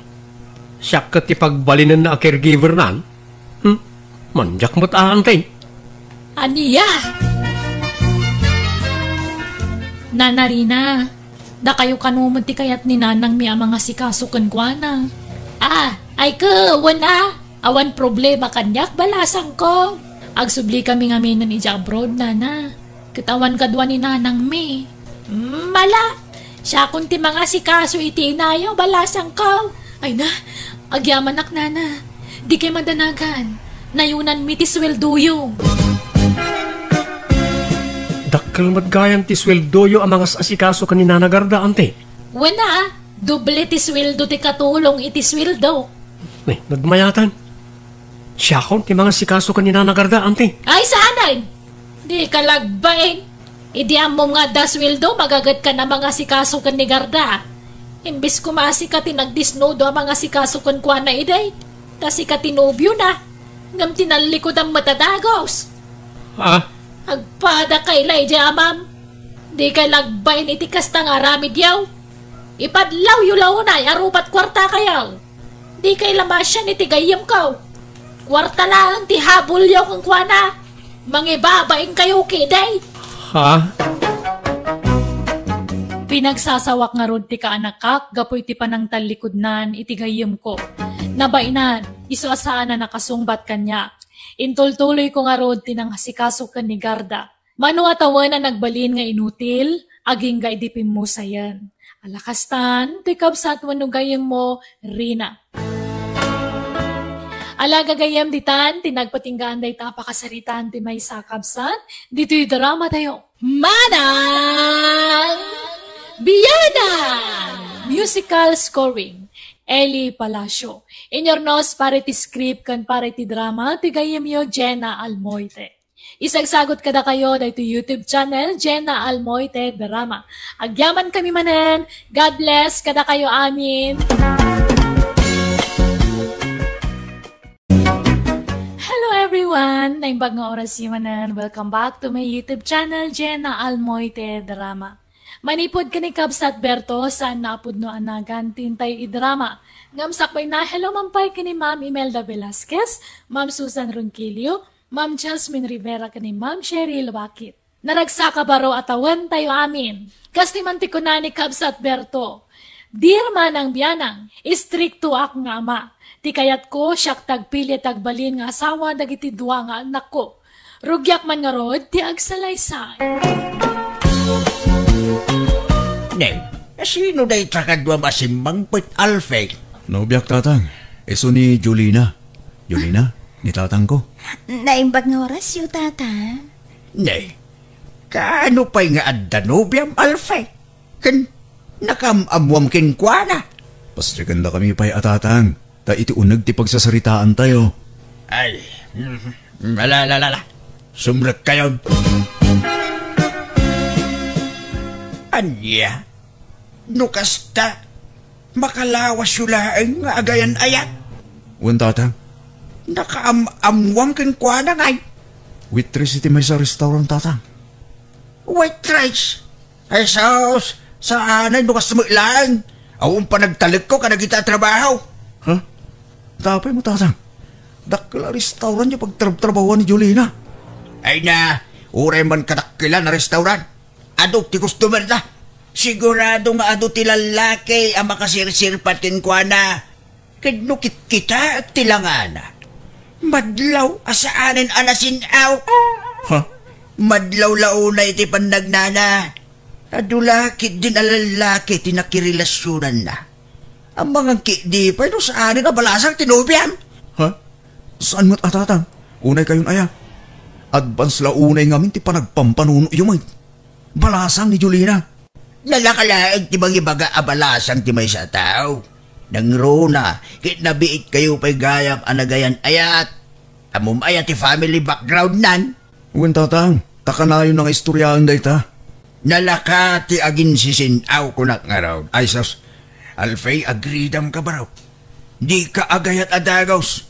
Siak ket ti pagbalinenna a caregiver-nan. Hmm? Mandiak met, anti. Ania? Nana Rina, dakayo kano met ti kayat ni nanangmi a mangasikaso kenkuana. Ah, ay ket, wen a, awan problema kaniak, balasangko. Agsubli kami ngaminen idiay abroad, nana. Ket awan kadua ni nanangmi. Mm, mala, siakon ti mangasikaso iti inayo, balasangko. Ay na, agyamanak, nana. Dikay madanagan. Nayunanmi ti sueldoyo. Dakkel met gayam ti sueldoyo a mangas-asikaso ken ni Nana Garda, anti. Wen a, doble ti sueldo ti katulong iti sueldo. Ay, nagmayatan. Siakon ti mangasikaso ken ni Nana Garda, anti. Ay, saanen? Dika lagbain. Idi ammom nga adda sueldo, magagetka a mangasikaso ken ni Garda. Imbes koma a sika ti nagdisnudo a mangasikaso kenkuana idi, ta sika ti nobiona. Ngem tinallikodam met a dagus. Ah? Agpadaka la idiay amam. Dika lagbain iti kasta nga aramidyo. Ipadlawyo la unay a rupat kuartakayo. Dikay la masian iti gayyemko. Kuarta laeng ti habulyo kenkuana. Mangibabainkayo ketdi. Ha? Pinagsasawak ngarud ti kaanakak gapu iti panangtallikodnan iti gayyemko. Nabainan, isu a saan a nakasungbat kaniak. Intultuloyko ngarud ti nangasikaso ken ni Garda. Mano a tawen a nagbalin nga inutil, agingga idi pimmusayen. Ala kastan, toy kabsat wenno gayyemmo, Rina. Ala gagayyem ditan, ti nagpatinggaan dayta a pakasaritaan ti maysa a kabsat, ditoy drama tayo. Manang Bianang! Musical scoring, Eli Palacio. Inurnos para iti script ken para iti drama, ti gayyemyo Jenna Almoite. Isagsagot kadakayo daytoy YouTube channel, Jenna Almoite Drama. Agyaman kami manen. God bless kadakayo amin. Hello everyone! Naimbag nga oras yo manen. Welcome back to my YouTube channel, Jenna Almoite Drama. Manipud ken ni Kabsat Berto, saan na a pudno a nagan ti intay idrama. Ngem sakbay na, hello man pay ken ni Ma'am Imelda Velasquez, Ma'am Susan Ronquillo, Ma'am Jasmine Rivera ken ni Ma'am Cheryl Wakit. Naragsak a baro a tawen tayo amin. Kas ti man ti kuna ni Kabsat Berto, "Dear Manang Bianang, istriktoak nga ama. Ti kayatko, siak ti agpili ti agbalin nga asawa dagiti dua nga annakko. Rugiak man ngarud ti agsalaysay." Neng, sino dayta kaduam a simmangpet, Alfie? Nobiak, Tatang. Isu ni Jolina. Jolina, ni tatangko. Naimbag nga orasyo, Tatang. Ne, kaano pay nga adda nobiam, Alfie? Ken nakaam-ammoam kenkuana? Pasdiakendakami pay a, Tatang, ta iti uneg ti pagsasaritaantayo. Ay, mm, ala, ala, ala, ala. Sumrekkayon. Ania? No kasta, makalawasyo laeng nga agayan-ayat. Wen, Tatang. Nakaam-ammoam kenkuana ngay. Waitress iti maysa a restaurant, Tatang. Waitress? Ay, sus, saanay no kasta met laeng. Awan panagtalekko kadagita a trabaho. Ha? Apay mo, Tatang? Dakkel a restaurant ti pagtrabtrabahoan ni Jolina. Ay na, uray man kadakkelan a restaurant. Adu ti customer da. Sigurado nga adu ti lallaki a makasirsirpat kenkuana. Ket no kitkitaek ti langana, madlaw a saanen a nasin-aw. Ha? Madlaw la unay ti pannagnana. Adu la ketdin a lallaki ti nakirelasionanna. Amangan ketdi pay no saanen a balasang ti nobiam. Ha? Saan met a, Tatang? Unay kayon aya? Advance la unay ngamin ti panagpampanunoyo met. Balasang ni Jolina. Nalaka laeng ti mangibaga a balasang ti maysa a tao. Nangruna, ket nabiit kayo pay gayam a nagayan-ayat. Ammom aya ti family background nan? Wen, Tatang, ta kanayon nga istoryaen dayta. Nalaka ti aginsisin-aw kunak ngarud. Ay sus, Alfie, agridam ka baro. Dika agayat a dagus.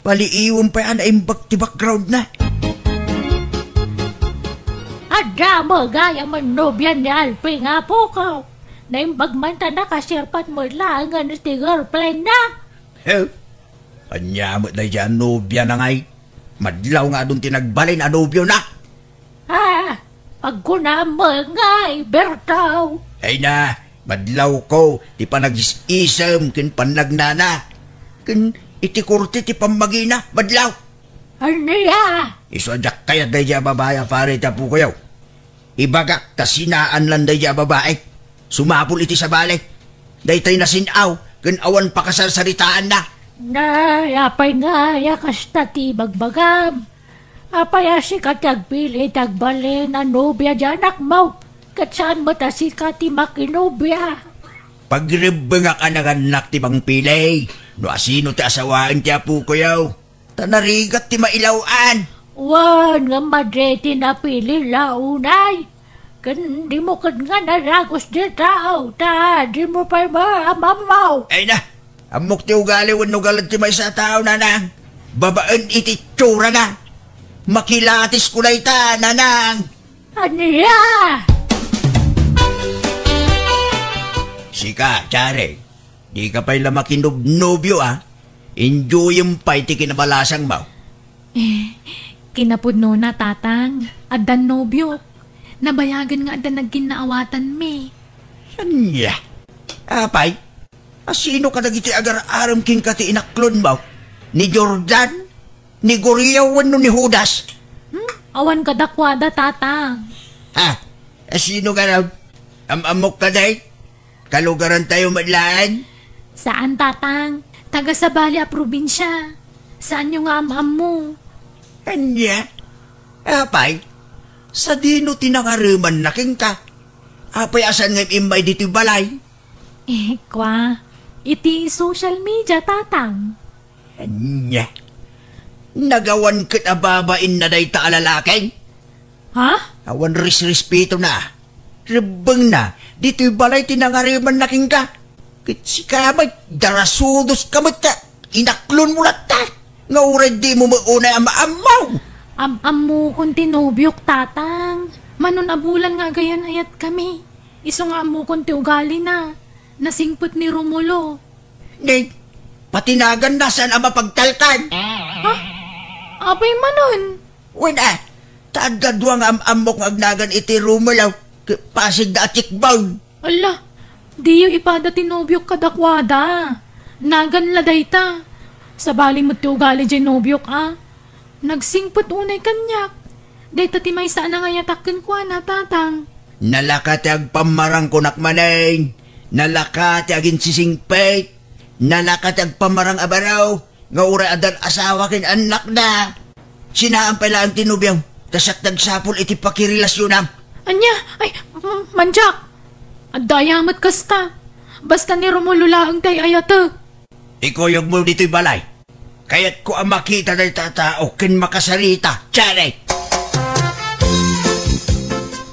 Paliiwem pay a naimbag ti background na. Adda met gayam a nobian ni Alfie nga apoko. Naimbag man ta nakasirpat met laengen iti girlfriend na. Eh, ania met daydiay a nobiana ngay? Madlaw nga adun ti nagbalin a nobiona. Ah, pagkunam ngay, Bertaw. Ay na, madlawko ti panagis-isem ken pannagnana. Ken iti korte ti pammagina, madlaw. Ania? Isu a diak kayat daydiay a babai a pare ti apokoyo. Ibagak ta sinaan lan daydiay a babai. Sumapul iti sabali. Daytoy nasin-aw ken awan pakasarsaritaanna. Nay, apay ngay a kasta ti ibagbagam? Apay a sika ti agpili iti agbalin a nobia ti anakmo, ket saan met a sika ti makinobia? Pagrebbengak a nagannak ti mangpili no asino ti asawaen ti apokoyo. Ta narigat ti mailaw-an. Wen, ngem madi ti napili la unay. Ken dimo ket nga naragus ti tao, ta dimo pay maamammaw. Ay na, ammok ti ugali wenno galad ti maysa a tao, nanang. Babaen iti itsurana. Makilatis ko dayta, nanang. Ania? Sika, Chare, dika pay la makinobnobio, a? Enjoyem pay ti kinabalasangmo. Eh, kinapudnona, Tatang, addan nobiok. Nabayagen nga adda nagkinnaawatanmi. Ania? Apay, asino kadagiti agar-arem kenka ti inaklonmo? Ni Jordan? Ni Guriaw wenno ni Judas? Hmm? Awan kadakuada, Tatang. Ha? Asino garud? Am-ammok kadi? Kalugarantayo met laeng? Saan, Tatang. Taga sabali a probinsia. Saanyo nga am-ammo? Ania? Apay, sadino ti nangaremanna kenka? Apay a saan nga immay ditoy balay? Eh, kwa, iti social media, Tatang. Ania? Nagawan ket a babainna dayta a lalaki? Ha? Awan resrespetona. Rebbengna, ditoy balay ti nangaremanna kenka. Ket sika met, darasudoska met ta inaklonmo latta. Nga uray dimo met unay a maammo. Am-ammokon ti nobiok, Tatang. Manon a bulan nga agayan-ayatkami. Isu nga ammokon ti ugalina. Nasingpet ni Romulo. Nay, pati naganna saan a mapagtalkan. Ha? Apay manon? Wen a, ta adda dua nga am-ammok nga agnagan iti Romulo, ket pasigda a cheekbone. Ala, diyo ipada ti nobiok kadakuada. Nagan la dayta. Sabali met ti ugali diay nobiok, a. Nagsingpet unay kaniak. Dayta ti maysa a nangayatak kenkuana, Tatang. Nalaka ti agpammarang kunak manen. Nalaka ti aginsisingpet. Nalaka ti agpammarang a baro nga uray addan asawa ken annakna. Sinaan pay laeng ti nobiam, ta siak ti agsapul iti pakirelasionam. Ania? Ay, mm, mandiak. Adda aya met kasta. Basta ni Romulo laeng ti ay-ayatek. Ikuyogmo ditoy balay. Kayatko a makita dayta a tao ken makasarita. Chare!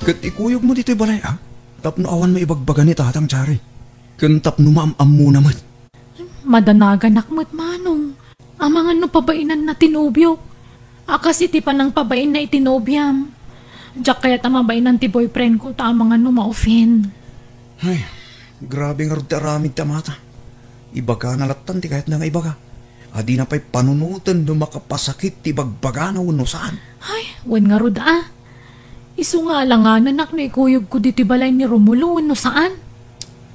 Ket ikuyogmo ditoy balay, a? Tapno awan maibagbaga ni Tatang, Chare. Ken tapno maam-ammona met. Madanaganak met, Manong. Amangan no pabainanna ti nobiok. A kas iti panangpabainna iti nobiam. Diak kayat a mabainan ti boyfriend ko ta amangan no ma-offend. Ay, grabe ngarud ti aramid ti amata. Ibagana lattan ti kayatna nga ibaga. A dina pay panunoten no makapasakit ti ibagbagana wenno saan. Ay, wen ngarud a. Isu nga alangananak no ikuyogko ditoy balay ni Romulo wenno saan.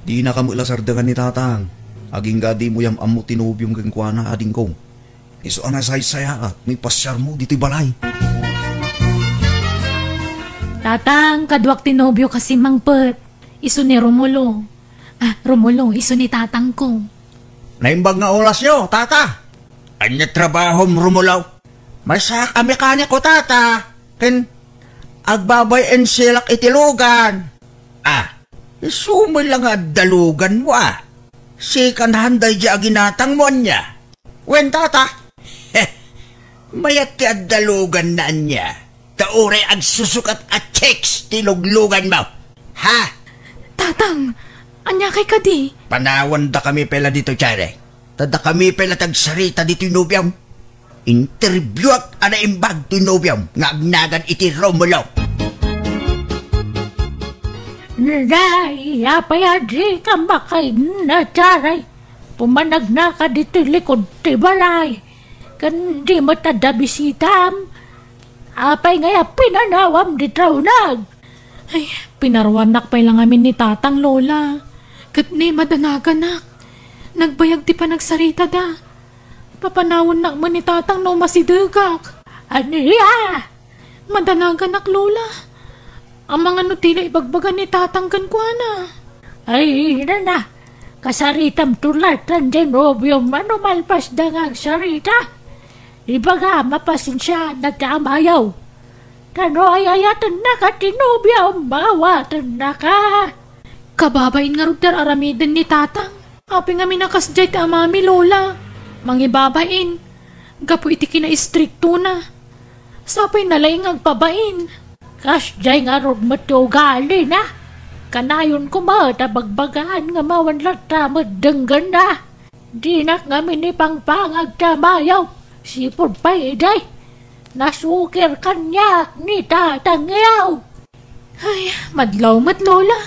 Dinaka met la sardengan ni Tatang. Agingga dimo yam-ammo ti nobiom kenkuana, adingko. Isu a nasaysayaat no ipasiarmo ditoy balay. Tatang, kaduak ti nobiok a simmangpet. Isu ni Romulo. Ah, Romulo, isu ni tatangko. Naimbag nga orasyo, tata. Ania trabahom, Romulo? Maysaak a mekaniko, tata. Ken agbabay-en silak iti lugan. Ah, isu met la nga adda luganmo, a. Second hand daydiay a ginatangmo, ania? Wen, tata. Mayat ti adda luganna, ania? Ta uray agsusukat a chicks ti lugluganmo. Ha? Tatang, ania kay kadi? Panawandakami pay la ditoy, Chare. Ta dakami pay la ti agsarita ditoy nobiom. Interviewak a naimbag toy nobiom nga agnagan iti Romulo. Nay, apay a dika makainna, Chare? Umanagnaka ditoy likod ti balay. Ken di met adda bisitam. Apay ngay a pinanawam ditoy uneg? Ay, pinaruannak pay la ngamin ni Tatang, Lola. Ket ni madanaganak. Nagbayag ti panagsaritada. Papanawennak met ni Tatang no masidegak. Ania? Madanaganak, Lola. Amangan no ti la ibagbaga ni Tatang kenkuana. Ay, nana, kasaritam tulatan ti nobiom no malpasda nga agsarita. Ibaga, mapasensiaannak ti amayo. Ta no ay-ayatennaka ti nobiom, maawatennaka. Kababain ngarud ti ar-aramiden ni Tatang. Apay ngamin a kasdiay ti amami, Lola? Mangibabain. Gapu iti kinaistriktona. Sapay na laeng nga agpabain. Kasdiay ngarud met ti ugalina. Kanayon koma ta bagbagaan nga awan latta met denggenna. Dinak ngamin ipangpangag ti amayo. Sipud pay idi, nasukir kaniak ni Tatangyo. Ay, madlaw met, Lola.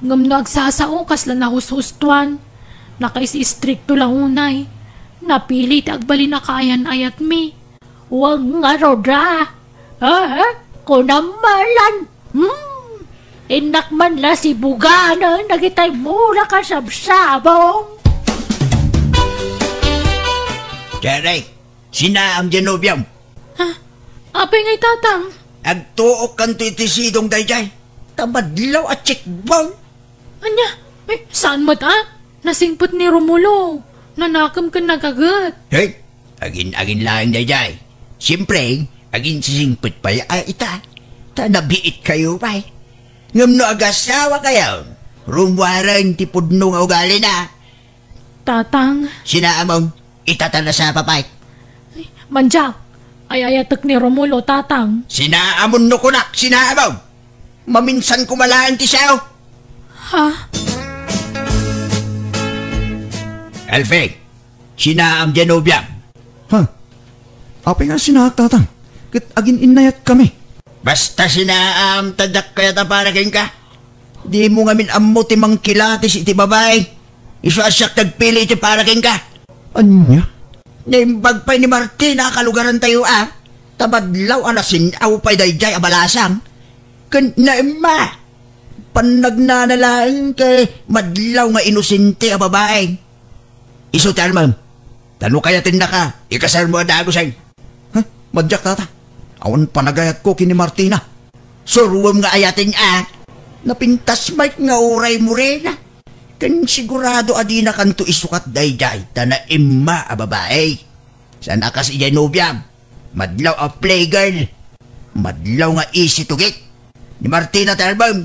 Ngem no agsasao, kasla nahushustuan. Nakaisistrikto la unay. Napili ti agbalin a kaayan-ayatmi. Wen ngarud a. Ha? Kunam man lan. Hmm. Innak man la sibuganen dagitay mula kasabsabong. Jerry, sinaam diay nobiom. Ha? Apay ngay, Tatang? Agtuokkanto iti sidong daydiay. Ta madlaw a checkbone. Ania? Ay, saan met a? Nasingpet ni Romulo. Nanakem ken nagaget. Hey, agin-agin laeng daydiay. Siempre, aginsisingpet pay a ita. Ta nabiitkayo pay. Ngem no agasawakayo, rummuaren ti pudno nga ugalina. Tatang. Sinaamon, ita ta nasapa pay. Ay, mandiak, ay-ayatek ni Romulo, Tatang. Sinaamon no kunak, sinaamon. Maminsan koma laeng ti sao. Ha? Alfie, sinaam diay nobiam. Ha? Apay nga sinaak, Tatang? Ket agin-innayatkami. Basta sinaam, ta diak kayat a para kenka. Dimo ngamin ammo ti mangkilatis iti babai. Isu a siak ti agpili iti para kenka. Ania? Naimbag pay ni Martina a kalugarantayo a. Ta madlaw a nasin-aw pay daydiay a balasang. Ken naimma. Pannagnana laeng ket madlaw nga inosente a babai. Isu ti almam. Ta no kayatennaka, ikasarmo a dagusen. Ha? Madiak, Tata. Awan panagayatko ken ni Martina. Suroem nga ayaten a. Napintas met nga uray morena. Ken sigurado a dinakanto isukat daydiay ta naimma a babai. Saan a kas idiay nobiam. Madlaw a playgirl. Madlaw nga easy to get. Ni Martina ti album.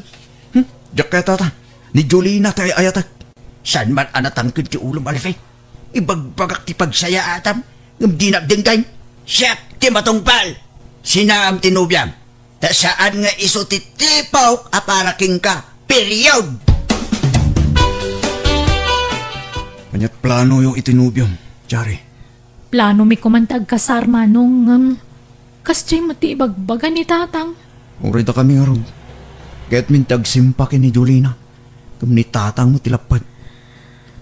Hmm? Diak kayat, Tata. Ni Jolina ti ay-ayatek. Saan man a natangked ti ulom, Alfie? Ibagbagak ti pagsayaatam, ngem dinak denggen. Siak ti matungpal. Sinaam ti nobiam. Ta saan nga isu ti tipok a para kenka. Period! Ania't planoyo iti nobiom, Jari? Planomi koman ti agkasar, Manong, ngem kasdiay met ti ibagbaga ni Tatang. Uray dakami ngarud. Kayatmin ti agsimpa ken ni Jolina. Ngem ni Tatang met ti lapped.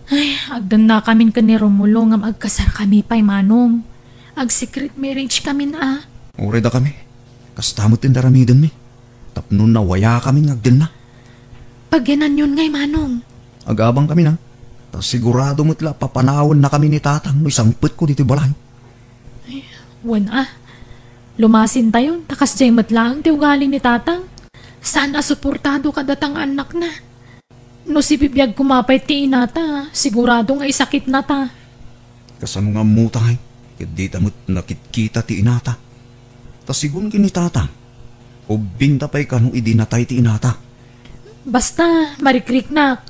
Ay, agdennakamin ken ni Romulo ngem agkasarkami pay, Manong. Ag-secret marriage kamin a. Uray dakami. Kasta met ti aramidenmi. Tapno nawayakamin nga agdenna. Pagyananyon ngay, Manong. Agabangkamin a. Ta sigurado met la a papanawennakami ni Tatang no isangpetko ditoy balay. Ay, wen a. Lumasintayon, ta kasdiay met laeng ti ugali ni Tatang. Saan a suportado kadata nga annakna. No sibibiag koma pay ti inata, sigurado nga isakitnata. Kasano nga ammota ngay, ket dita met nakitkita ti inata? Ta sigun ken ni Tatang, ubbingta pay kano idi natay ti inata. Basta, marikriknak,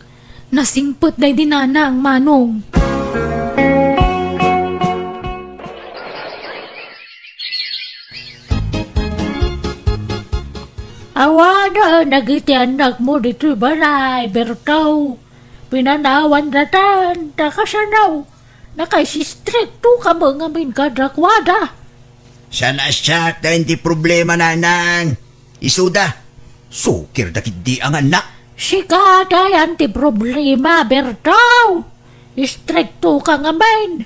nasingpet daydi nanang, Manong. Awanen dagiti annakmo ditoy balay, Berto. Pinanawan datan, ta kasano? Nakaisistrikto ka met ngamin kadakuada. Saan a siak ti problema, nanang. Isuda, sukir dagiti angannak. Sika dayan ti problema, Berto. Istrikto ka ngamin.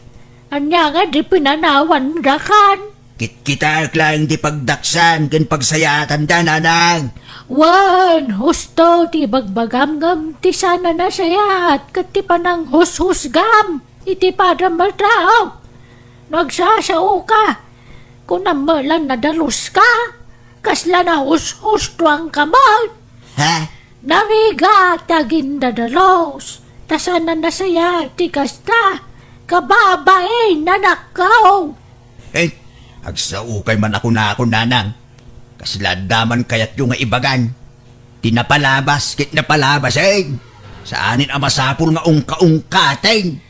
Ania nga di pinanawandakan? Kitkitaek laeng ti pagdaksan ken pagsayaatanda, nanang. Wen, husto ti ibagbagam ngem ti saan a nasayaat ket ti pananghushusgam iti padam a tao. No agsasao ka, kunam met la nadalus ka, kasla nahushustuang ka met. Ha? Narigat ti agindadalus, ta saan a nasayaat ti kasta, kababain, anakko. Eh, agsaokay man a kunakon, nanang. Kasla adda man kayatyo nga ibagan. Ti napalabas ket napalabas, eh. Saanen a masapul nga ungka-ungkaten.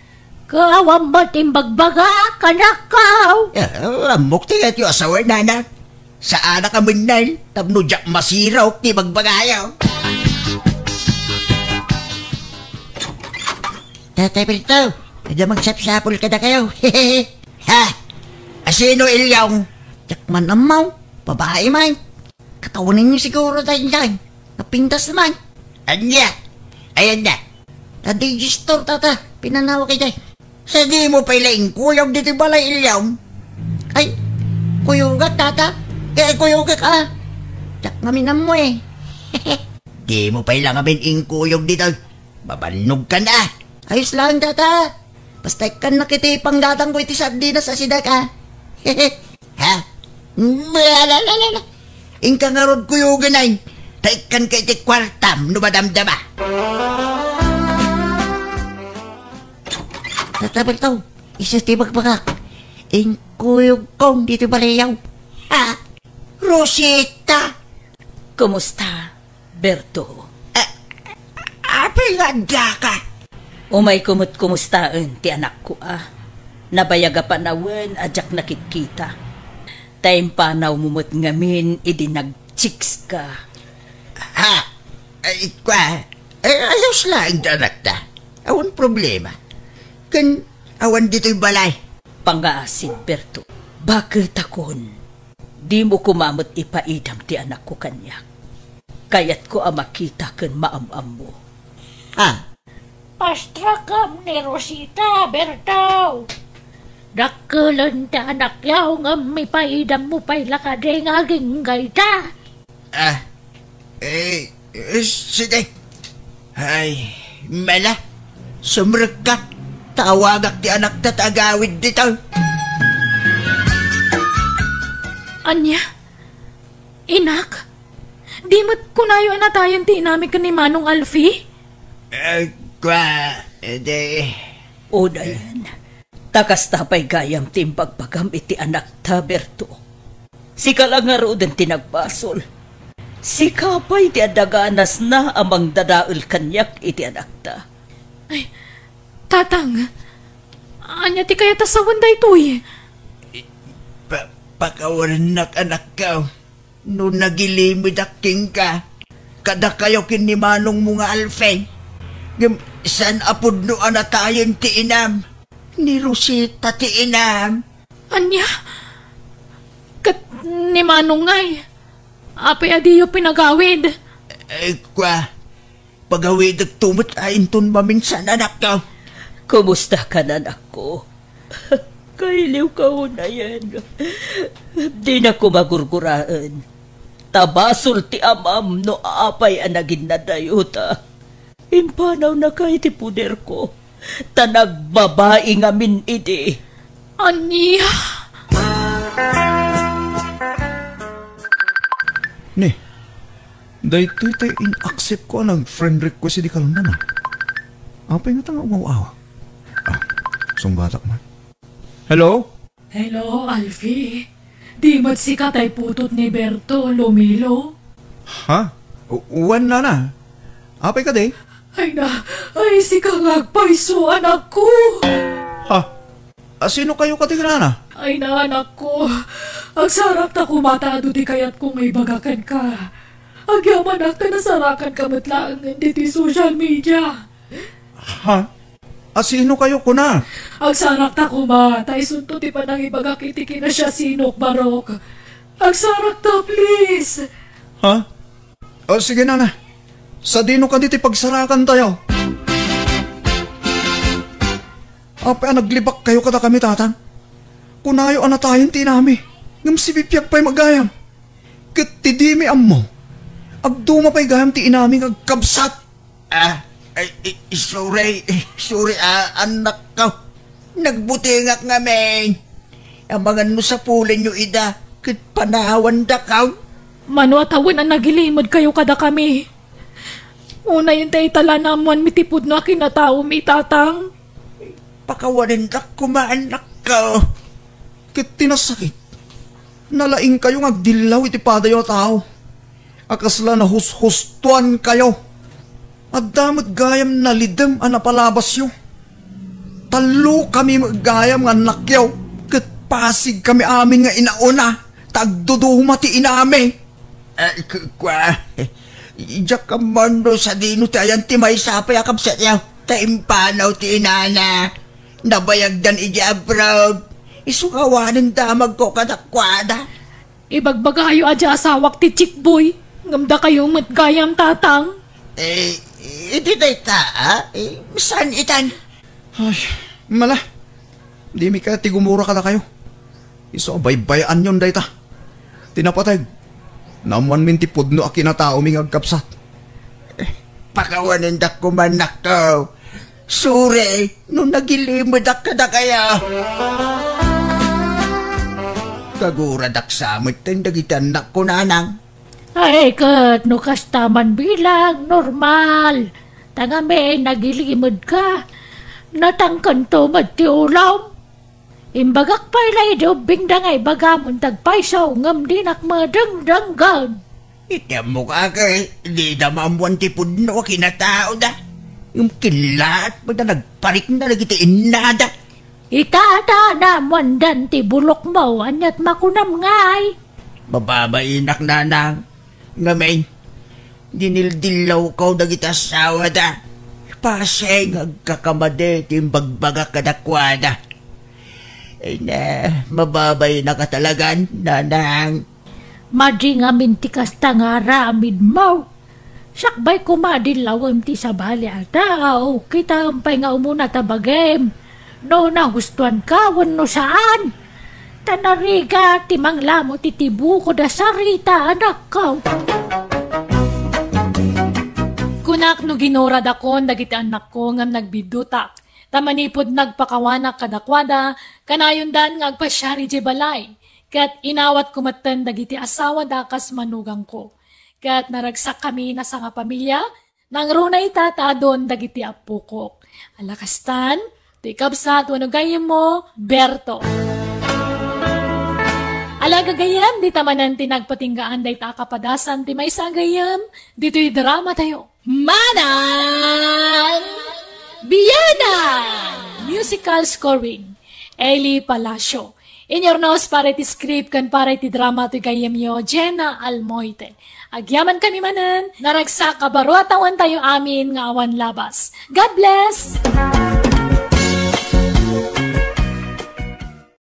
Ket awan met imbagbagak, anakko. Eh, ammok ti kayatyo a sawen, nanang. Saanak a mennen, tapno diak masirok ti bagbagayo. Tatay Berto, adda magsapsapul kadakayo. Ha? Asino, Ilyong? Diak man ammo. Babae man. Katawanenyo siguro daydiay. Napintas man. Ania? Ayan na. Adi, Store, tata. Pinanaw ka dyan. Sa di mo pay la inkuyog ditoy balay, Ilyong? Ay, kuyogak, tata. Kaya kuyogak, ah. Diak ngamin ammo, eh. Di mo pay la ngamin inkuyog ditoy. Mabannog ka na. Ayos lang, tata. Basta ikkan na kiti panggatang ko iti sardinas a sidak, ah. Ha? Inka ngarud kuyogan ay. Ta ikkan ka iti kuartam no madamdama. Tata Berto, isu ti bagbagak. Inkuyog kong ditoy balayaw. Ha? Rosita! Kumusta, Berto? A-, apay nga addaka? Umayko met kumustaen ti anakko a. Nabayag a panawen a diak nakitkita. Ta impanawmo met ngamin idi nag-chicks ka. Ha? Ay, kua, ay, ayos laeng ti anakta. Awan problema. Ken awan ditoy balay. Pangaasim, Berto. Baketakon. Dimo koma met ipaidam ti anakko kaniak. Kayatko a makita ken maam-ammo. Ha? Pastrakam ni Rosita, Berto. Dakkelen ti anakyo ngem ipaidammo pay la kadi nga agingga ita. Ah, eh, eh, sige. Ay, Mela, sumrekka. Tawagak ti anakta ta agawid ditoy. Ania? Inak? Di met kunayo a natayen ti inami ken ni Manong Alfie? Eh, kua, edi. O, Dayan. Ta kasta pay gayam ti imbagbagam iti anakta, Berto. Sika la ngaruden ti nagbasol. Sika pay ti adda ganasna a mangdadael kaniak iti anakta. Ay, Tatang, ania ti kayat a sawen daytoy? Pa-, pakawarennak, anakko. No nagilimedak kenka, kadakayo ken ni manongmo nga Alfie, ngem saan a pudno a natayen ti inam. Ni Rosita ti inam. Ania? Ket ni manong ngay, apay a diyo pinagawid? Eh, kua, pagawidek to met a inton maminsan, anakko. Kumusta ka, anakko? Kailiw ka unayen. Dinak koma gurguraen. Ta basol ti amam no apay a naginnadayo ta. Impanawnaka iti poderko. Ta nagbabai ngamin idi. Ania? Ni, daytoy tay in-accept ko a nag-friend request idi kalman, a. Apay ngata nga umaw-awa? Ah, sungbatak man. Hello? Hello, Alfie. Di met sika tay putod ni Berto, Lumilo? Ha? U-, wen, nana. Apay kadi? Ay na, ay, sika nga agpayso, anakko. Ha? A, sino kayo kadi, nana? Ay na, anakko. Agsarakta koma ta adu ti kayatko nga ibaga kenka. Agyamanak ta nasarakanka met laengen ditoy social media. Ha? A, sino kayo, kuna? Agsarakta koma, ta isunto ti panangibagak iti kinasiasinok, Barok. Agsarakta, please! Ha? O, sige, nana. Sadino kadi ti pagsarakantayo? Apay a naglibakkayo kadakami, Tatang? Kunayo a natayen ti inami, ngem sibibiag pay met gayam. Ket ti dimi ammo, agduma pay gayam ti inami nga agkabsat. Ah, ay, i-, sorry, sorry, ah, anakko. Nagbutengak ngamin. Amangan no sapulenyo ida, ket panawandakaw. Mano a tawen a nagilimedkayo kadakami? Unayen ta ita la naammoanmi ti pudno a kinataomi, Tatang. Pakawanendak koma, anakko. Ket ti nasakit, nalaingkayo nga agdillaw iti padayo a tao a kasla nahushustoankayo. Adda met gayam nalidem a napalabasyo. Tallokami met gayam nga annakyo, ket pasigkami amin nga inauna ta agduduma ti inami. Eh, ku-, kua, diak ammo no sadino ti ayan ti maysa pay a kabsatyo. Ta impanaw ti inana. Nabayagdan iti abroad. Isu nga awanen damagko kadakuada. Ibagbagayo a di asawak ti chickboy, ngem dakayo met gayam, Tatang. Eh, iti dayta, ah? Eh, saan itan? Ay, mala. Dimi kayat ti gumura kadakayo. Isu a baybay-anyon dayta. Ti napateg, naammoanmin ti pudno a kinataomi nga agkabsat. Pakawanendak koma, anakko. Sorry no nagilimedak kadakayo. Kaguradak sa metten dagiti annakko, Nanang. Ay, ket no kasta man bilang, normal. Ta ngamin, nagilimedka. Natangkento met ti ulom. Imbagak pay la idi ubbingda nga ibagamon ti agpayso, ngem dinak madengdenggen. Iti ammok, ake, dida maammoan ti pudno a kinataoda. Ngem kellaat met a nagparikna dagiti innada. Ita ta naammoandan ti bulokmo, aniat makunam ngay? Mababainak, Nanang. Ngamin, dinildillawko dagiti asawada. Pasen nga agkakamadi ti imbagbagak kadakuada. Ay na, mababainak a talagan, Nanang. Madi ngamin ti kasta nga aramidmo. Sakbay koma a dillawem ti sabali a tao, kitaem pay nga umuna ta bagim no nahustoanka wenno saan. Ta narigat ti manglamo ti tibukod a sarita, anakko. Kunak no ginuradakon dagiti annakko ngem nagbiddutak. Ta manipud nagpakawanak kadakuada, kanayondan nga agpasiar idiay balay. Ket inawatko metten dagiti asawada kas manugangko. Ket naragsakkami a sangapamilia, nangruna ita ta adun dagiti appokok. Ala kastan, ti kabsat wenno gayyemmo, Berto. Ala gagayyem, dita manen ti nagpatinggaan dayta a kapadasan ti maysa a gayyem, ditoy dramatayo. Manang Biana! Musical scoring, Eli Palacio. Inyurnos para iti script ken para iti drama ti gayyemyo, Jenna Almoite. Agyamankami manen, naragsak a baro a tawen tayo amin nga awan labas. God bless!